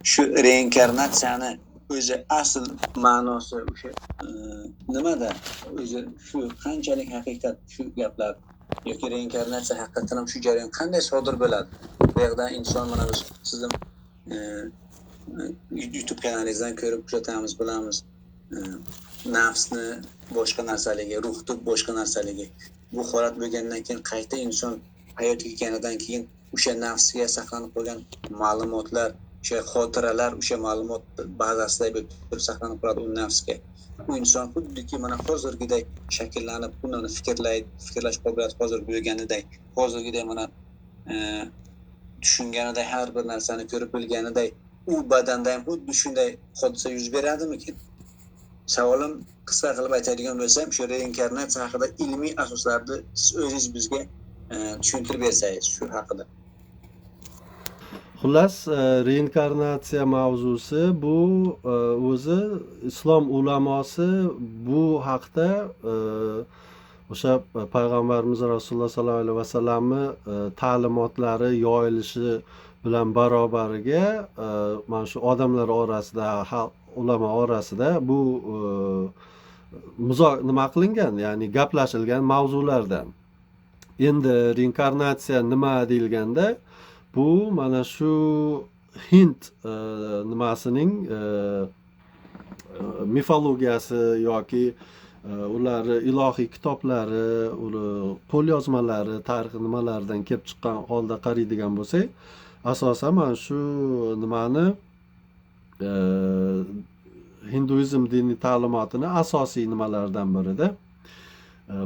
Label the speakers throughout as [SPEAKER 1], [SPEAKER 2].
[SPEAKER 1] Shu reinkarnatsiyani o'zi asl ma'nosi o'sha nimada? O'zi shu qanchalik haqiqat shu gaplar yoki reinkarnatsiya haqiqatan ham shu jarayon qanday sodir bo'ladi? Bu yoqda inson mana biz sizni YouTube kanalingizdan ko'rib kuzatamiz, bilamiz. Nafsni boshqa narsaligi, ruhni boshqa narsaligi. Bu holat bo'lgandan keyin qayta inson hayotga kelganidan keyin o'sha nafsga saqlanib qolgan ma'lumotlar, o'sha xotiralar, o'sha ma'lumot bazasida bo'lib turib saqlanib qoladi u nafsga. U inson xuddiki mana hozirgiday shakllanib, uni fikrlaydi, fikrlash qobiliyati hozir bo'lganiday, hozirgiday mana tushunganiday, har bir narsani ko'rib bilganiday u badanda ham xuddi shunday hodisa yuz beradimikin? Savolim qisqa qilib aytadigan bo'lsam, shu reinkarnatsiya haqida ilmiy asoslarni siz o'zingiz bizga tushuntirib bersangiz shu haqida.
[SPEAKER 2] Xullas, reinkarnatsiya mavzusi bu o'zi islom ulamosi bu haqda o'sha payg'ambarimiz Rasululloh sollallohu alayhi vasallamni ta'limotlari yoyilishi bilan barobariga mana shu odamlar orasida, ulamo orasida bu nima qilingan, ya'ni gaplashilgan mavzulardan. Endi reinkarnatsiya nima deyilganda, bu mana shu Hind nimasining mifologiyasi yoki ularni ilohiy kitoblari, qo'lyozmalari, tarixi nimalaridan kelib chiqqan holda qaraydigan bo'lsak, asosan mana shu nimani hinduizm diniy ta'limotini asosiy nimalaridan birida,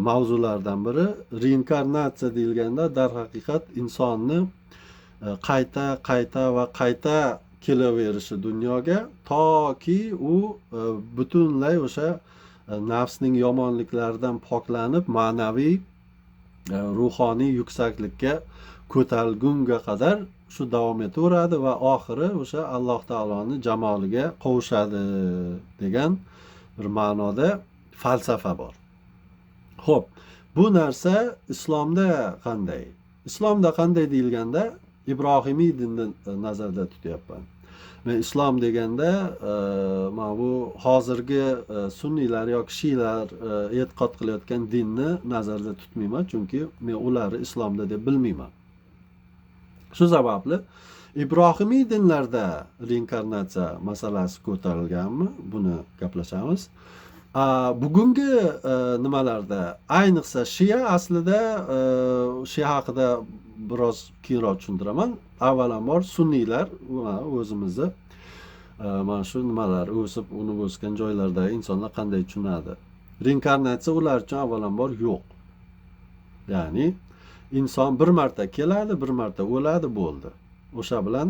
[SPEAKER 2] mavzulardan biri reinkarnatsiya deyilganda darhaqiqat insonni qayta qayta va qayta kelaverishi dunyoga, toki u butunlay o'sha nafsning yomonliklaridan poklanib, ma'naviy, ruhoniy yuksaklikka ko'tarilgunga qadar shu davom etaveradi va oxiri o'sha Alloh taoloni jamoliga qovushadi degan bir ma'noda falsafa bor. Xo'p, bu narsa islomda qanday? Islomda qanday deyilganda, Ibrohimiy dinni nazarda tutyapman. Men islom deganda mana bu hozirgi sunniylar yoki shiylar e'tiqod qilayotgan dinni nazarda tutmayman, chunki men ularni islomda deb bilmayman. Shu sababli Ibrohimiy dinlarda reinkarnatsiya masalasi ko'tarilganmi? Buni gaplashamiz. Bugungi nimalarda, ayniqsa shia, aslida shia haqida biroz keyinroq tushuntiraman. Avvalambor sunniylar o'zimizni mana shu nimalar o'sib unib o'sgan joylardagi insonlar qanday tushunadi? Reinkarnatsiya ular uchun avvalambor yo'q. Ya'ni inson bir marta keladi, bir marta o'ladi, bo'ldi. O'sha bilan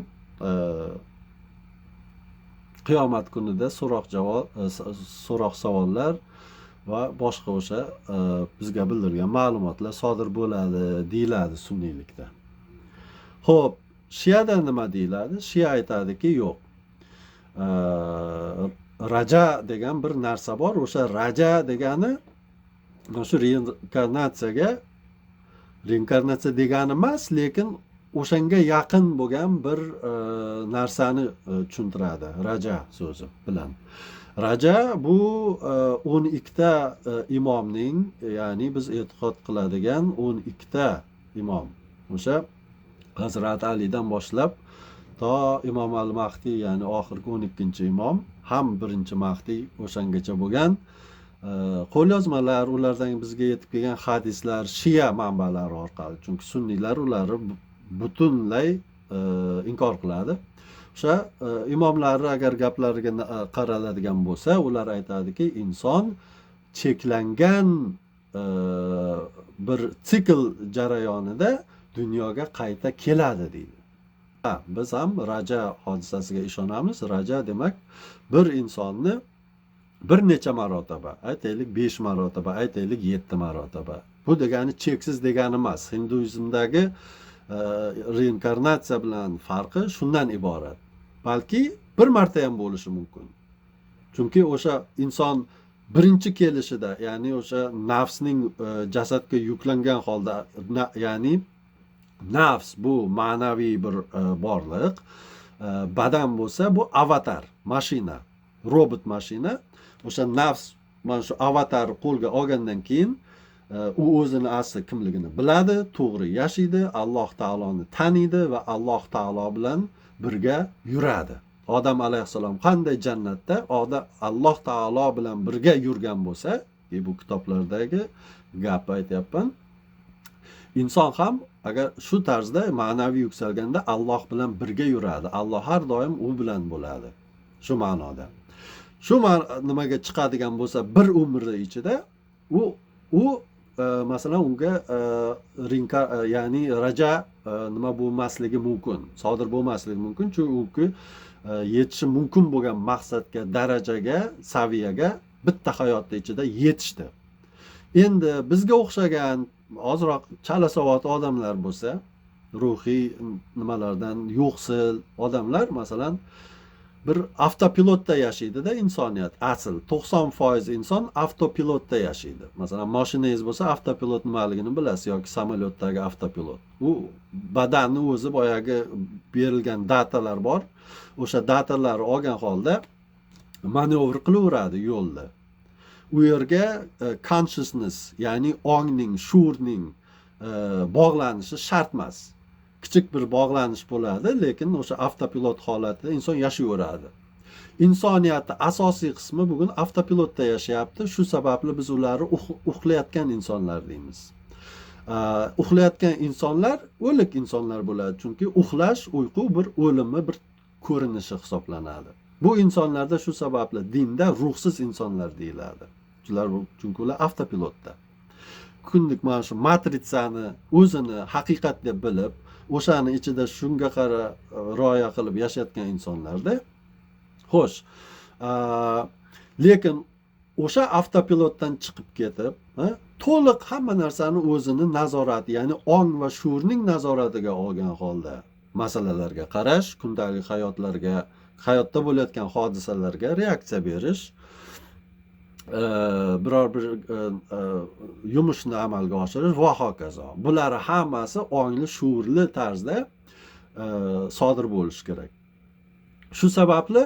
[SPEAKER 2] qiyomat kunida so'roq javob, so'roq savollar va boshqa o'sha bizga bildirgan ma'lumotlar sodir bo'ladi deyiladi sunniylikda. Xo'p, shiyada nima deyiladi? Shiya aytadiki, yo'q. Raja degan bir narsa bor. O'sha raja degani mana shu reinkarnatsiyaga, reinkarnatsiya degani emas, lekin o'shanga yaqin bo'lgan bir narsani tushuntiradi raja so'zi bilan. Raja bu 12 ta imomning, ya'ni biz e'tiqod qiladigan 12 ta imom. O'sha Hazrat Alidan boshlab to Imom al-Mahdiy, ya'ni oxirgi 12-imom, ham birinchi Mahdiy o'shangacha bo'lgan qo'lyozmalar, ulardan bizga yetib kelgan hadislar shia manbalari orqali, chunki sunniylar ularni butunlay inkor qiladi. O'sha imomlarni agar gaplariga qaraladigan bo'lsa, ular aytadiki, inson cheklangan bir sikl jarayonida dunyoga qayta keladi deydi. Ha, biz ham raja hodisasiga ishonamiz. Raja demak bir insonni bir necha marotaba, aytaylik 5 marotaba, aytaylik 7 marotaba. Bu degani cheksiz degani emas. Hinduizmdagi reinkarnatsiya bilan farqi shundan iborat. Balki bir marta ham bo'lishi mumkin. Chunki o'sha inson birinchi kelishida, ya'ni o'sha nafsning jasadga yuklangan holda, ya'ni nafs bu ma'naviy bir borliq. Badan bo'lsa bu avatar, mashina, robot mashina. O'sha nafs mana shu avatar qo'lga olgandan keyin u o'zini asli kimligini biladi, to'g'ri yashaydi, Alloh taoloni taniydi va Alloh taolo bilan birga yuradi. Odam alayhissalom qanday jannatda Alloh taolo bilan birga yurgan bo'lsa, bu kitoblardagi gap aytyapman. Inson ham agar shu tarzda ma'naviy yuksalganda Alloh bilan birga yuradi. Alloh har doim u bilan bo'ladi. Shu ma'noda. Shu nimaga chiqadigan bo'lsa bir umrda ichida u masalan unga ya'ni raja nima bo'lmasligi mumkin, sodir bo'lmasligi mumkin, chunki yetishi mumkin bo'lgan maqsadga, darajaga, saviyaga bitta hayotda ichida yetishdi. Endi bizga o'xshagan ozroq chalasavod odamlar bo'lsa, ruhiy nimalardan yo'qsil odamlar, masalan, bir avtopilotda yashaydi-da insoniyat. Asl 90% inson avtopilotda yashaydi. Masalan, mashinangiz bo'lsa, avtopilot nimaligini bilasiz yoki samolyotdagi avtopilot. U badanni o'zi boyagi berilgan datalar bor. O'sha datalarni olgan holda manevr qilaveradi yo'lda. U yerga consciousness, ya'ni ongning, shuurning bog'lanishi shart emas. Kichik bir bog'lanish bo'ladi, lekin o'sha avtopilot holatida inson yashayveradi. Insoniyatning asosiy qismi bugun avtopilotda yashayapti. Shu sababli biz ularni uxlayotgan insonlar deymiz. Uxlayotgan insonlar o'lik insonlar bo'ladi, chunki uxlash, uyqu bir o'limni bir ko'rinishi hisoblanadi. Bu insonlarda shu sababli dinda ruhsiz insonlar deyiladi. Chunki ular avtopilotda. Kunlik mana shu matritsani o'zini haqiqat deb bilib, o'shani ichida shunga qara rioya qilib yashayotgan insonlarda. Xo'sh, lekin o'sha avtopilotdan chiqib ketib, to'liq hamma narsani o'zini nazorati, ya'ni ong va shuurning nazoratiga olgan holda masalalarga qarash, kundalik hayotlarga, hayotda bo'layotgan hodisalarga reaksiya berish, biror bir yumushni amalga oshirish va hokazo. Bular hammasi ongli, shuurli tarzda sodir bo'lishi kerak. Shu sababli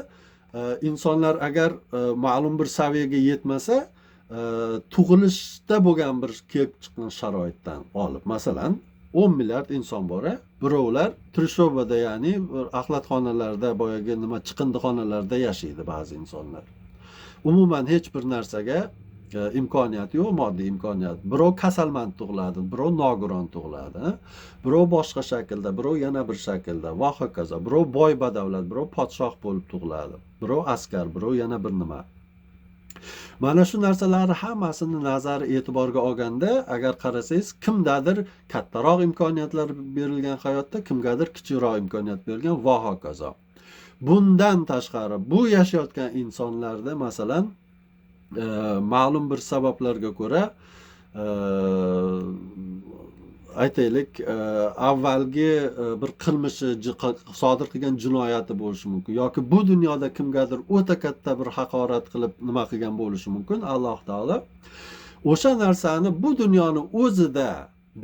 [SPEAKER 2] insonlar agar ma'lum bir saviyaga yetmasa, tug'ilishda bo'lgan bir kelib chiqqan sharoitdan olib, masalan, 10 milliard inson bor, birovlar trishobada, ya'ni axlatxonalarda, boyagi nima chiqindixonalarda yashaydi ba'zi insonlar. Umuman hech bir narsaga imkoniyati yo'q, moddiy imkoniyat. Birov kasalmand tug'iladi, birov nogiron tug'iladi, birov boshqa shaklda, birov yana bir shaklda va hokazo. Birov boy badavlat, birov podshoh bo'lib tug'iladi, birov askar, birov yana bir nima. Mana shu narsalarni hammasini nazar e'tiborga olganda, agar qarasangiz, kimdadir kattaroq imkoniyatlar berilgan hayotda, kimgadir kichikroq imkoniyat berilgan va hokazo. Bundan tashqari bu yashayotgan insonlarda, masalan, ma'lum bir sabablarga ko'ra, aytaylik, avvalgi bir qilmishi sodir qilgan jinoyati bo'lishi mumkin yoki bu dunyoda kimgadir o'ta katta bir haqorat qilib nima qilgan bo'lishi mumkin. Alloh taolo o'sha narsani bu dunyoni o'zida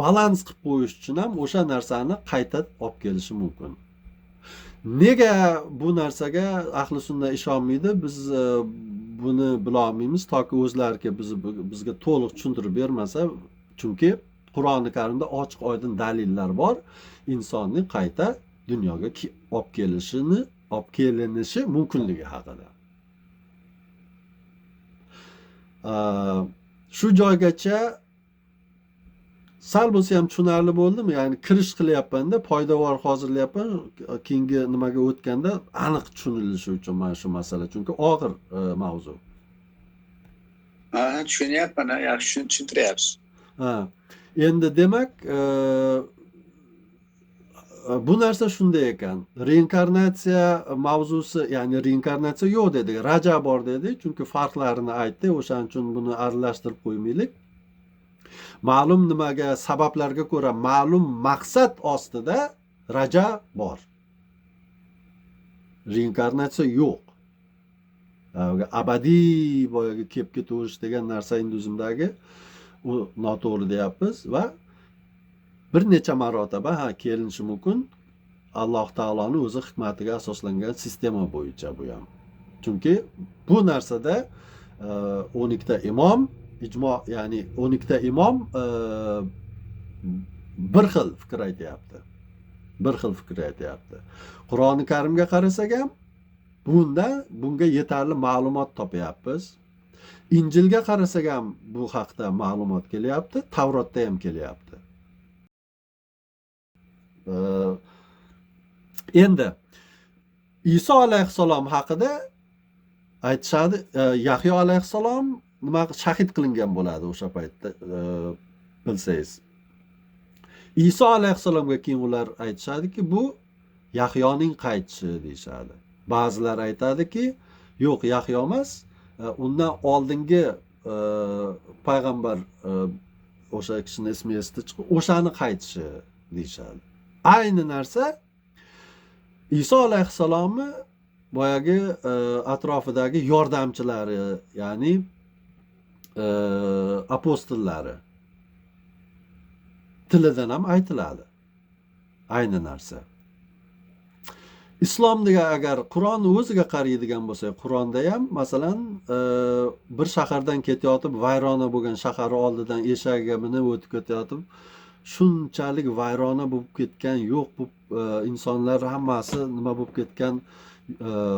[SPEAKER 2] balans qilib qo'yish uchun ham o'sha narsani qayta olib kelishi mumkin. Nega bu narsaga ahli sunna ishonmaydi? Biz buni bila olmaymiz toki o'zlari bizga to'liq tushuntirib bermasa, chunki Qur'oni Karimda ochiq oydin dalillar bor insonning qayta dunyoga olib kelishini, olib kelinishi mumkinligi haqida. Shu joygacha sal bo'lsa ham tushunarli bo'ldimi? Ya'ni kirish qilyapman-da, poydevor hozirlayapman, keyingi nimaga o'tganda aniq tushunilishi uchun mana shu masala, chunki og'ir mavzu.
[SPEAKER 1] Ha, tushunyapman, yaxshi tushuntiryapsiz.
[SPEAKER 2] Ha. Endi demak, bu narsa shunday ekan. Reinkarnatsiya mavzusi, ya'ni reinkarnatsiya yo'q dedik, raja bor dedik, chunki farqlarini aytdik, o'shaning uchun buni aralashtirib qo'ymaylik. Ma'lum nimaga, sabablarga ko'ra ma'lum maqsad ostida raja bor. Reinkarnatsiya yo'q. Abadiy boyagi kelib ketaverish degan narsa induzmdagi u noto'g'ri deyapmiz va bir necha marotaba ha kelinishi mumkin, Alloh taoloning o'zi hikmatiga asoslangan sistema bo'yicha bu ham. Chunki bu narsada 12 ta imom ijmo, ya'ni 12 ta imom bir xil fikr aytyapti. Bir xil fikr aytyapti. Qur'oni Karimga qarasak ham bunga yetarli ma'lumot topyapmiz. Injilga qarasak ham bu haqda ma'lumot kelyapti, Tavrotda ham kelyapti. Endi Iso alayhissalom haqida aytishadi, Yahyo alayhissalom nima shahid qilingan bo'ladi o'sha paytda, bilsangiz. Iso alayhissalomga keyin ular aytishadiki, bu Yahyoning qaytishi deyishadi. Ba'zilar aytadiki, yo'q, Yahyo emas, undan oldingi payg'ambar, o'sha kishining ismi esda chiqib, o'shani qaytishi deyishadi. Ayni narsa Iso alayhissalomni boyagi atrofidagi yordamchilari, ya'ni apostollari tilidan ham aytiladi. Ayni narsa. Islomda agar Qur'onni o'ziga qaraydigan bo'lsak, Qur'onda ham masalan bir shahardan ketayotib, vayrona bo'lgan shahar oldidan eshagiga minib o'tib ketayotib, shunchalik vayrona bo'lib ketgan, yo'q bo'lib, insonlar hammasi nima bo'lib ketgan,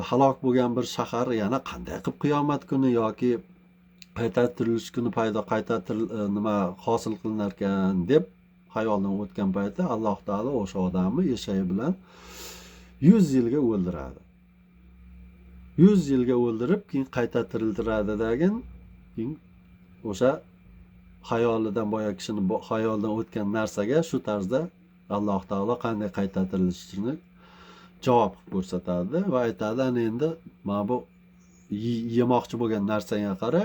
[SPEAKER 2] halok bo'lgan bir shahar yana qanday qilib qiyomat kuni yoki qayta tirilish kuni paydo, qayta nima hosil qilinar ekan deb xayoldan o'tgan paytda Alloh taolo o'sha odamni eshagi bilan 100 yilga o'ldiradi. 100 yilga o'ldirib, keyin qayta tiriltiradi dagin, keyin o'sha xayolidan, boya kishini xayolidan o'tgan narsaga shu tarzda Alloh taolo qanday qayta tirilishini javob qilib ko'rsatadi va aytadi, ana endi mana bu yemoqchi bo'lgan narsangga qara,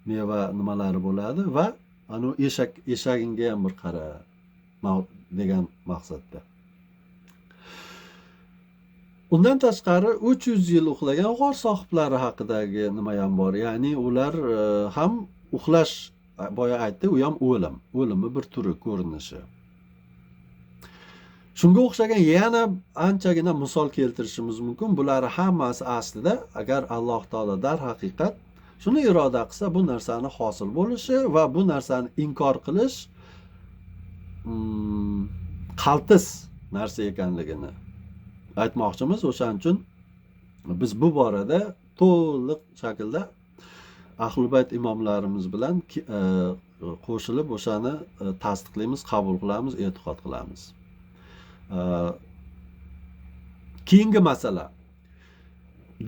[SPEAKER 2] meva nimalari bo'ladi va ana eshagingga ham bir qara degan maqsadda. Undan tashqari 300 yil uxlagan g'or sohiblari haqidagi nima ham bor. Ya'ni ular ham uxlash, boya aytdi, u ham o'lim, o'limni bir turi ko'rinishi. Shunga o'xshagan yana anchagina misol keltirishimiz mumkin. Bular hammasi aslida agar Alloh taolo darhaqiqat shuni iroda qilsa, bu narsani hosil bo'lishi va bu narsani inkor qilish qaltis narsa ekanligini aytmoqchimiz. O'shaning uchun biz bu borada to'liq shaklda Ahlul Bayt imomlarimiz bilan qo'shilib o'shani tasdiqlaymiz, qabul qilamiz, e'tiqod qilamiz. Keyingi masala.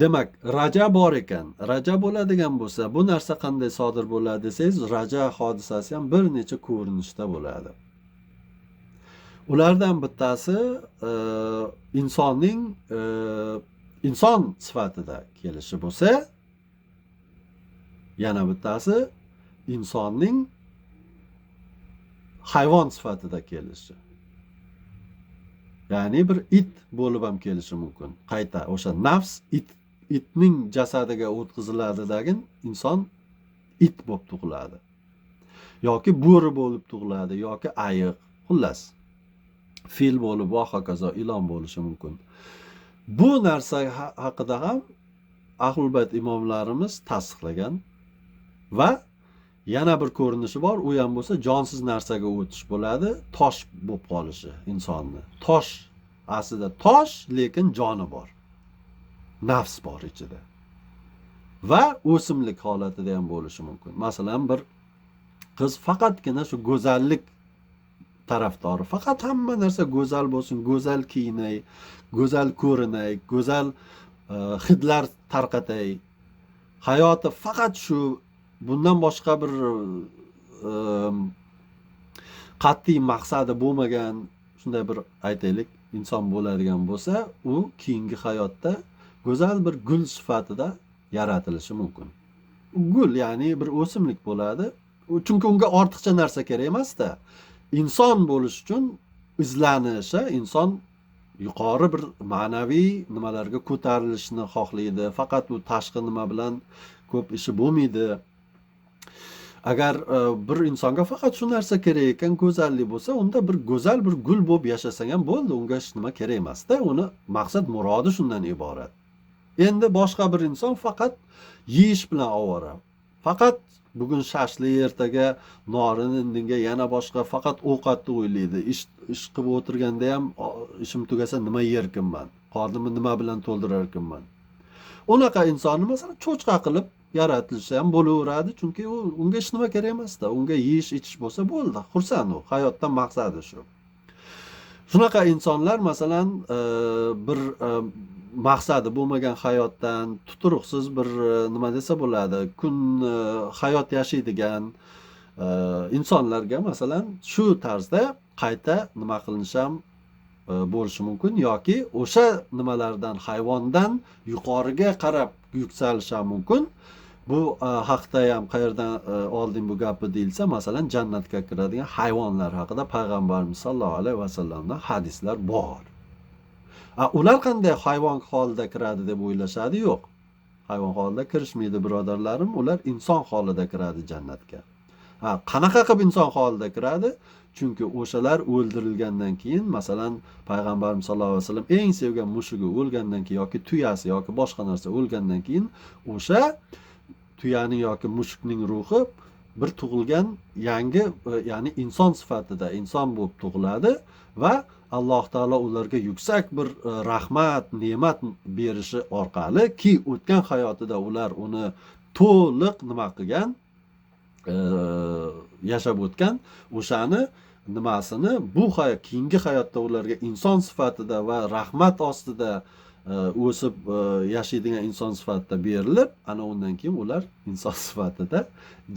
[SPEAKER 2] Demak, raja bor ekan. Raja bo'ladigan bo'lsa, bu narsa qanday sodir bo'ladi desangiz, raja hodisasi ham bir necha ko'rinishda bo'ladi. Ulardan bittasi insonning inson sifatida kelishi bo'lsa, yana bittasi insonning hayvon sifatida kelishi. Ya'ni bir it bo'lib ham kelishi mumkin. Qayta o'sha nafs itning jasadiga o'tkaziladi-dagin inson it bo'lib tug'iladi. Yoki bo'ri bo'lib tug'iladi, yoki ayiq, xullas fil bo'lib va hokazo ilon bo'lishi mumkin. Bu narsa haqida ham Ahlul Bayt imomlarimiz tasdiqlagan va yana bir ko'rinishi bor, u ham bo'lsa jonsiz narsaga o'tish bo'ladi, tosh bo'lib qolishi insonni. Tosh aslida tosh, lekin joni bor. Nafs bor ichida. Va o'simlik holatida ham bo'lishi mumkin. Masalan, bir qiz faqatgina shu go'zallik tarafdori, faqat hamma narsa go'zal bo'lsin, go'zal kiyinay, go'zal ko'rinay, go'zal hidlar tarqatay. Hayoti faqat shu, bundan boshqa bir qat'iy maqsadi bo'lmagan shunday bir aytaylik inson bo'ladigan bo'lsa, u keyingi hayotda go'zal bir gul sifatida yaratilishi mumkin. Gul, ya'ni bir o'simlik bo'ladi. Chunki unga ortiqcha narsa kerak emas-da. Inson bo'lish uchun izlanishi, inson yuqori bir ma'naviy nimalarga ko'tarilishni xohlaydi. Faqat u tashqi nima bilan ko'p ishi bo'lmaydi. Agar bir insonga faqat shu narsa kerak ekan, go'zallik bo'lsa, unda bir go'zal bir gul bo'lib yashasang ham bo'ldi, unga hech nima kerak emasda. Uni maqsad murodi shundan iborat. Endi boshqa bir inson faqat yeyish bilan ovora. Faqat bugun shashlik, ertaga norin, indinga yana boshqa, faqat ovqatni o'ylaydi. Ish qilib o'tirganda ham ishim tugasa nima yerkinman, qornimni nima bilan to'ldirarkinman. Unaqa insonni masalan cho'chqa qilib yaratilishi ham bo'laveradi, chunki u unga hech nima kerak emasda. Unga yeyish ichish bo'lsa bo'ldi, xursand u, hayotdan maqsadi shu. Shunaqa insonlar masalan bir maqsadi bo'lmagan hayotdan tuturuqsiz bir nima desa bo'ladi, kun hayot yashaydigan insonlarga masalan shu tarzda qayta nima qilinishi ham bo'lishi mumkin, yoki o'sha nimalardan, hayvondan yuqoriga qarab yuksalishi ham mumkin. Bu haqda ham qayerdan olding bu gapni deyilsa, masalan jannatga kiradigan hayvonlar haqida payg'ambarimiz sollallohu alayhi vasallamdan hadislar bor. Ular qanday hayvon holida kiradi deb o'ylashadi? Yo'q. Hayvon holida kirishmaydi birodarlarim, ular inson holida kiradi jannatga. Qanaqa qilib inson holida kiradi? Chunki o'shalar o'ldirilgandan keyin, masalan, payg'ambarimiz sollallohu alayhi vasallam eng sevgan mushugi o'lgandan keyin yoki tuyasi yoki boshqa narsa o'lgandan keyin o'sha tuyaning yoki mushukning ruhi bir tug'ilgan yangi, ya'ni inson sifatida inson bo'lib tug'iladi va Alloh taolo ularga yuksak bir rahmat, ne'mat berishi orqali ki o'tgan hayotida ular uni to'liq nima qilgan, yashab o'tgan o'shani nimasini bu keyingi hayotda ularga inson sifatida va rahmat ostida o'sib yashaydigan inson sifatida berilib, ana undan keyin ular inson sifatida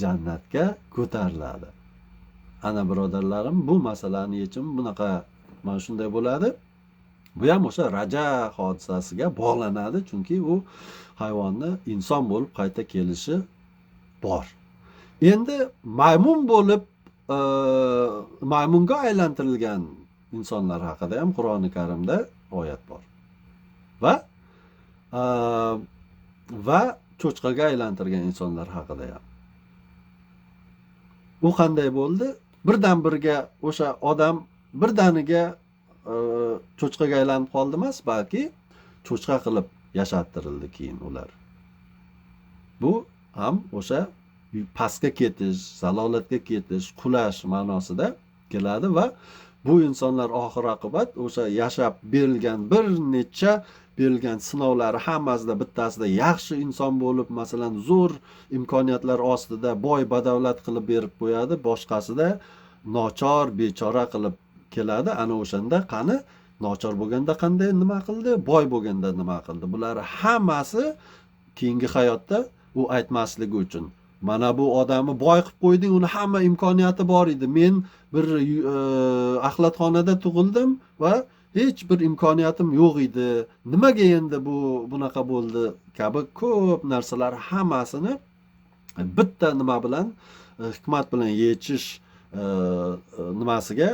[SPEAKER 2] jannatga ko'tariladi. Ana birodarlarim, bu masalani yechimi bunaqa, mana shunday bo'ladi. Bu ham o'sha raja hodisasiga bog'lanadi, chunki u hayvonni inson bo'lib qayta kelishi bor. Endi maymun bo'lib maymunga aylantirilgan insonlar haqida ham Qur'oni Karimda oyat bor. Va cho'chqaga aylantirgan insonlar haqida ham. U qanday bo'ldi? Birdan birga o'sha odam birdaniga cho'chqaga aylanib qoldi emas, balki cho'chqa qilib yashattirildi keyin ular. Bu ham o'sha pastga ketish, zalolatga ketish, qulash ma'nosida keladi va bu insonlar oxir oqibat o'sha yashab berilgan bir necha berilgan sinovlari hammasida bittasida yaxshi inson bo'lib, masalan, zo'r imkoniyatlar ostida boy badavlat qilib berib qo'yadi, boshqasida nochor, bechora qilib keladi. Ana o'shanda qani nochor bo'lganda qanday nima qildi, boy bo'lganda nima qildi? Bular hammasi keyingi hayotda u aytmasligi uchun. Mana bu odamni boy qilib qo'yding, uni hamma imkoniyati bor edi. Men bir axlatxonada tug'ildim va hech bir imkoniyatim yo'q edi. Nimaga endi bu bunaqa bo'ldi kabi ko'p narsalar hammasini bitta nima bilan, hikmat bilan yechish nimasiga,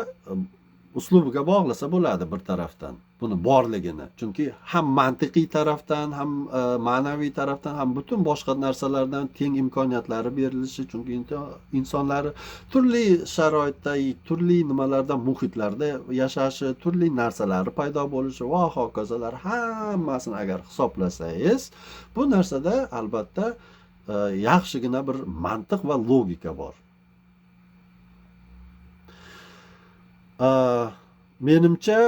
[SPEAKER 2] uslubiga bog'lasa bo'ladi bir tarafdan buni borligini. Chunki ham mantiqiy tarafdan, ham ma'naviy tarafdan, ham butun boshqa narsalardan teng imkoniyatlari berilishi, chunki insonlar turli sharoitda, turli nimalarda, muhitlarda yashashi, turli narsalari paydo bo'lishi va hokazolar hammasini agar hisoblasangiz, bu narsada albatta yaxshigina bir mantiq va logika bor. Menimcha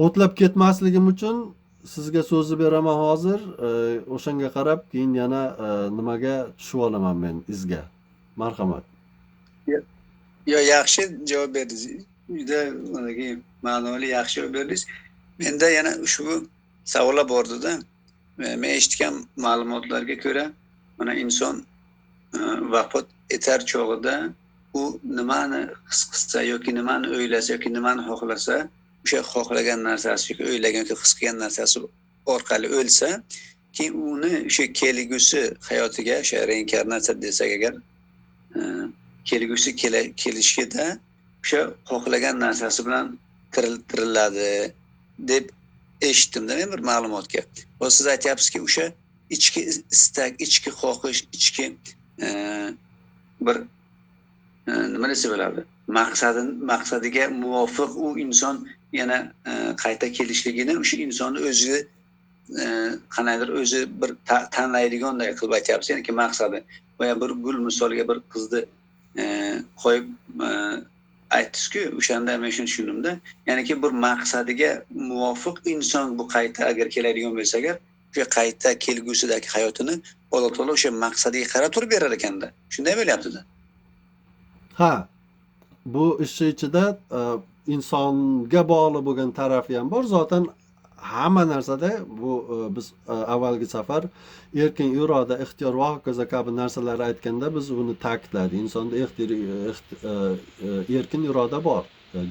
[SPEAKER 2] o'tlab ketmasligim uchun sizga so'zni beraman hozir. O'shanga qarab keyin yana nimaga tushib olaman men izga. Marhamat.
[SPEAKER 1] Yo, yaxshi javob berdingiz. Juda ma'noli yaxshi javob berdingiz. Menda yana ushbu savollar bor-da. Men eshitgan ma'lumotlarga ko'ra, mana inson vafot etar chog'ida u nimani his qilsa yoki nimani o'ylasa yoki nimani xohlasa, o'sha xohlagan narsasi yoki o'ylagan yoki his qilgan narsasi orqali o'lsa, keyin uni o'sha kelgusi hayotiga, o'sha reinkarnatsiya desak agar, kelgusi kelishida o'sha xohlagan narsasi bilan tiriladi deb eshitdim-da men bir ma'lumotga. Va siz aytyapsizki, o'sha ichki istak, ichki xohish, ichki bir nima desa bo'ladi, maqsadiga muvofiq u inson yana qayta kelishligini o'sha insonni o'zi qandaydir o'zi bir tanlaydiganday qilib aytyapsiz, ya'niki maqsadi. Boya bir gul misoliga bir qizni qo'yib aytdingiz-ku, o'shanda men shuni tushundimda, ya'niki bir maqsadiga muvofiq inson bu qayta agar keladigan bo'lsa, agar o'sha qayta kelgusidagi hayotini Alloh taolo o'sha maqsadiga qarab turib berar ekanda. Shunday bo'lyapti-da.
[SPEAKER 2] Ha, bu ishni ichida insonga bog'liq bo'lgan tarafi ham bor. Zaten hamma narsada bu biz avvalgi safar erkin iroda, ixtiyor va hokazo kabi narsalarni aytganda biz buni ta'kidladik. Insonda erkin iroda bor.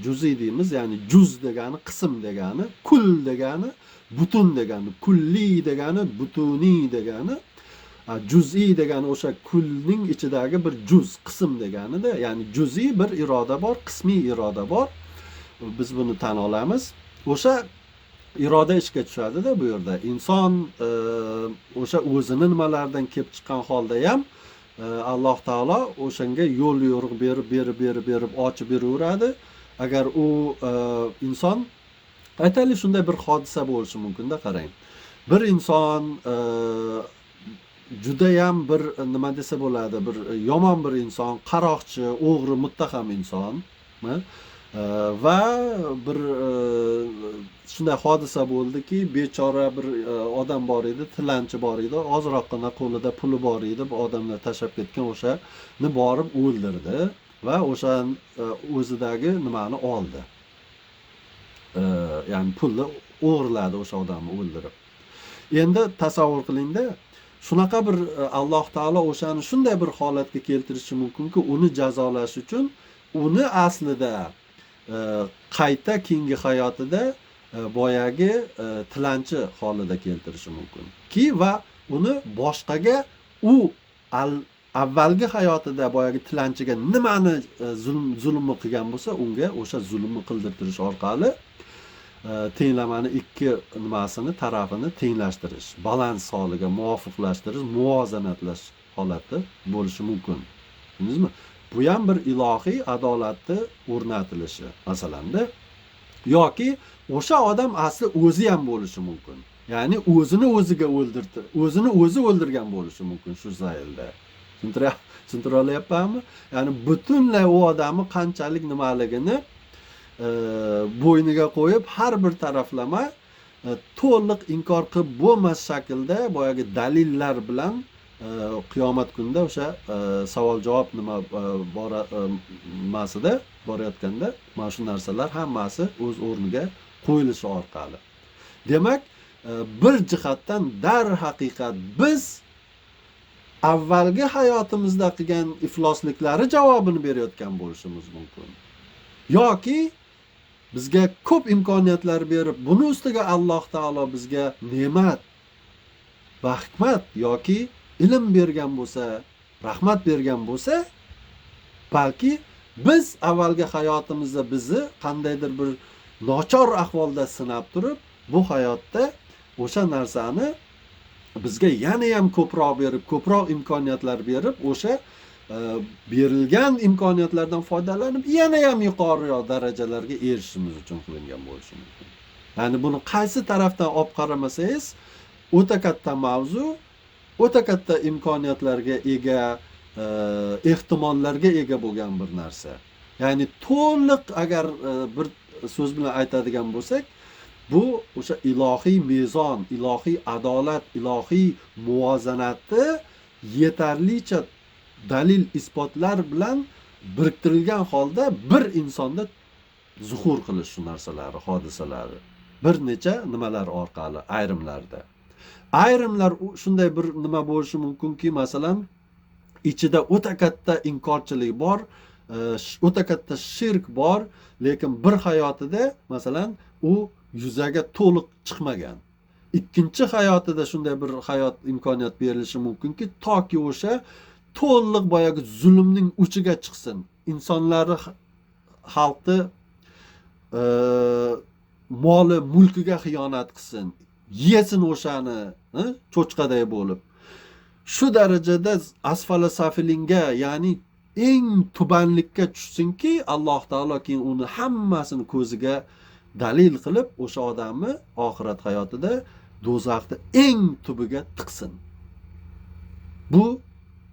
[SPEAKER 2] Juz'iy deymiz, ya'ni juz degani qism degani, kul degani butun degani, kulli degani butuniy degani, juz'iy degani o'sha kulning ichidagi bir juz, qism deganida, ya'ni juz'iy bir iroda bor, qismiy iroda bor. Biz buni tan olamiz. O'sha iroda ishga tushadi-da bu yerda. Inson o'sha o'zini nimalardan kelib chiqqan holda ham Alloh taolo o'shanga yo'l yo'riq berib, berib, berib, berib ochib beraveradi. Agar u inson, aytaylik, shunday bir hodisa bo'lishi mumkin-da, qarang. Bir inson judayam bir nima desa bo'ladi, bir yomon bir inson, qaroqchi, o'g'ri, muttaham inson va bir shunday hodisa bo'ldiki, bechora bir odam bor edi, tilanchi bor edi, ozroqgina qo'lida puli bor edi, bu odamlar tashlab ketgan o'shani borib o'ldirdi va o'sha o'zidagi nimani oldi. Ya'ni pulni o'g'irladi o'sha odamni o'ldirib. Endi tasavvur qilingda, shunaqa bir Alloh taolo o'shani shunday bir holatga keltirishi mumkinki, uni jazolash uchun uni aslida qayta keyingi hayotida boyagi tilanchi holida keltirishi mumkin. Ki va uni boshqaga u avvalgi hayotida boyagi tilanchiga nimani zulmni qilgan bo'lsa, unga o'sha zulmni qildirtirish orqali tenglamani ikki nimasini, tarafini tenglashtirish, balans holiga muvofiqlashtirish, muvozanatlash holati bo'lishi mumkin. Tushundingizmi? Bu ham bir ilohiy adolatni o'rnatilishi masalanda, yoki o'sha odam asli o'zi ham bo'lishi mumkin. Ya'ni o'zini o'ziga o'ldirdi, o'zini o'zi o'ldirgan bo'lishi mumkin shu zaylda. Tushuntira olyapmanmi? Ya'ni butunlay u odamni qanchalik nimaligini bo'yniga qo'yib, har bir taraflama to'liq inkor qilib bo'lmas shaklda boyagi dalillar bilan qiyomat kunida o'sha savol javob nima nimasida borayotganda mana shu narsalar hammasi o'z o'rniga qo'yilishi orqali. Demak, bir jihatdan darhaqiqat biz avvalgi hayotimizda qilgan iflosliklari javobini berayotgan bo'lishimiz mumkin. Yoki bizga ko'p imkoniyatlar berib, buni ustiga Alloh taolo bizga ne'mat va hikmat yoki ilm bergan bo'lsa, rahmat bergan bo'lsa, balki biz avvalgi hayotimizda bizni qandaydir bir nochor ahvolda sinab turib, bu hayotda o'sha narsani bizga yana ham ko'proq berib, ko'proq imkoniyatlar berib, o'sha berilgan imkoniyatlardan foydalanib, yana ham yuqoriroq darajalarga erishishimiz uchun qilingan bo'lishi mumkin. Ya'ni buni qaysi tarafdan olib qaramasangiz, o'ta katta mavzu, o'ta katta imkoniyatlarga ega, ehtimollarga ega bo'lgan bir narsa. Ya'ni to'liq agar bir so'z bilan aytadigan bo'lsak, bu o'sha ilohiy mezon, ilohiy adolat, ilohiy muvozanatni yetarlicha dalil isbotlar bilan biriktirilgan holda bir insonda zuhur qilish shu narsalari, hodisalari bir necha nimalar orqali ayrimlarda. Ayrimlar shunday bir nima bo'lishi mumkinki, masalan, ichida o'ta katta inkorchilik bor, o'ta katta shirk bor, lekin bir hayotida masalan u yuzaga to'liq chiqmagan. Ikkinchi hayotida shunday bir hayot imkoniyat berilishi mumkinki, toki o'sha to'liq boyagi zulmning uchiga chiqsin. Insonlarni, xalqni moli, mulkiga xiyonat qilsin, yesin o'shani, cho'chqaday bo'lib. Shu darajada asfala safilinga, ya'ni eng tubanlikka tushsinki, Alloh taolo keyin uni hammasini ko'ziga dalil qilib, o'sha odamni oxirat hayotida do'zaxda eng tubiga tiqsin. Bu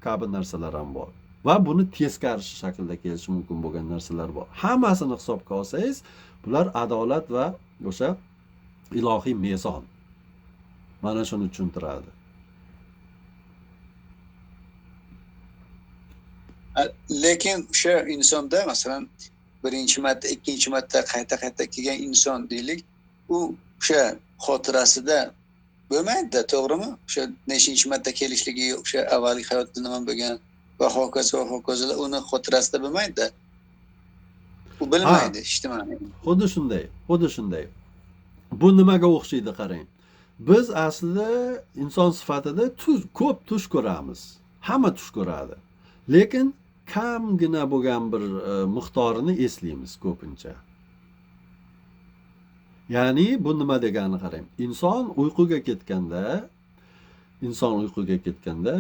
[SPEAKER 2] kabi narsalar ham bor va buni teskari shaklda kelishi mumkin bo'lgan narsalar bor. Hammasini hisobga olsangiz, bular adolat va o'sha ilohiy mezon. Mana shuni tushuntiradi.
[SPEAKER 1] Lekin o'sha insonda, masalan, birinchi marta, ikkinchi marta qayta-qayta kelgan inson deylik, u o'sha xotirasida bo'lmaydi-da, to'g'rimi? O'sha nechinchi marta kelishligi, o'sha avvalgi hayotda nima bo'lgan va hokazo va hokazolar uni xotirasida bo'lmaydi-da. U bilmaydi hech nimani.
[SPEAKER 2] Xuddi shunday, xuddi shunday. Bu nimaga o'xshaydi qarang. Biz aslida inson sifatida ko'p tush ko'ramiz. Hamma tush ko'radi. Lekin kamgina bo'lgan bir miqdorini eslaymiz ko'pincha. Ya'ni bu nima degani qarang. Inson uyquga ketganda,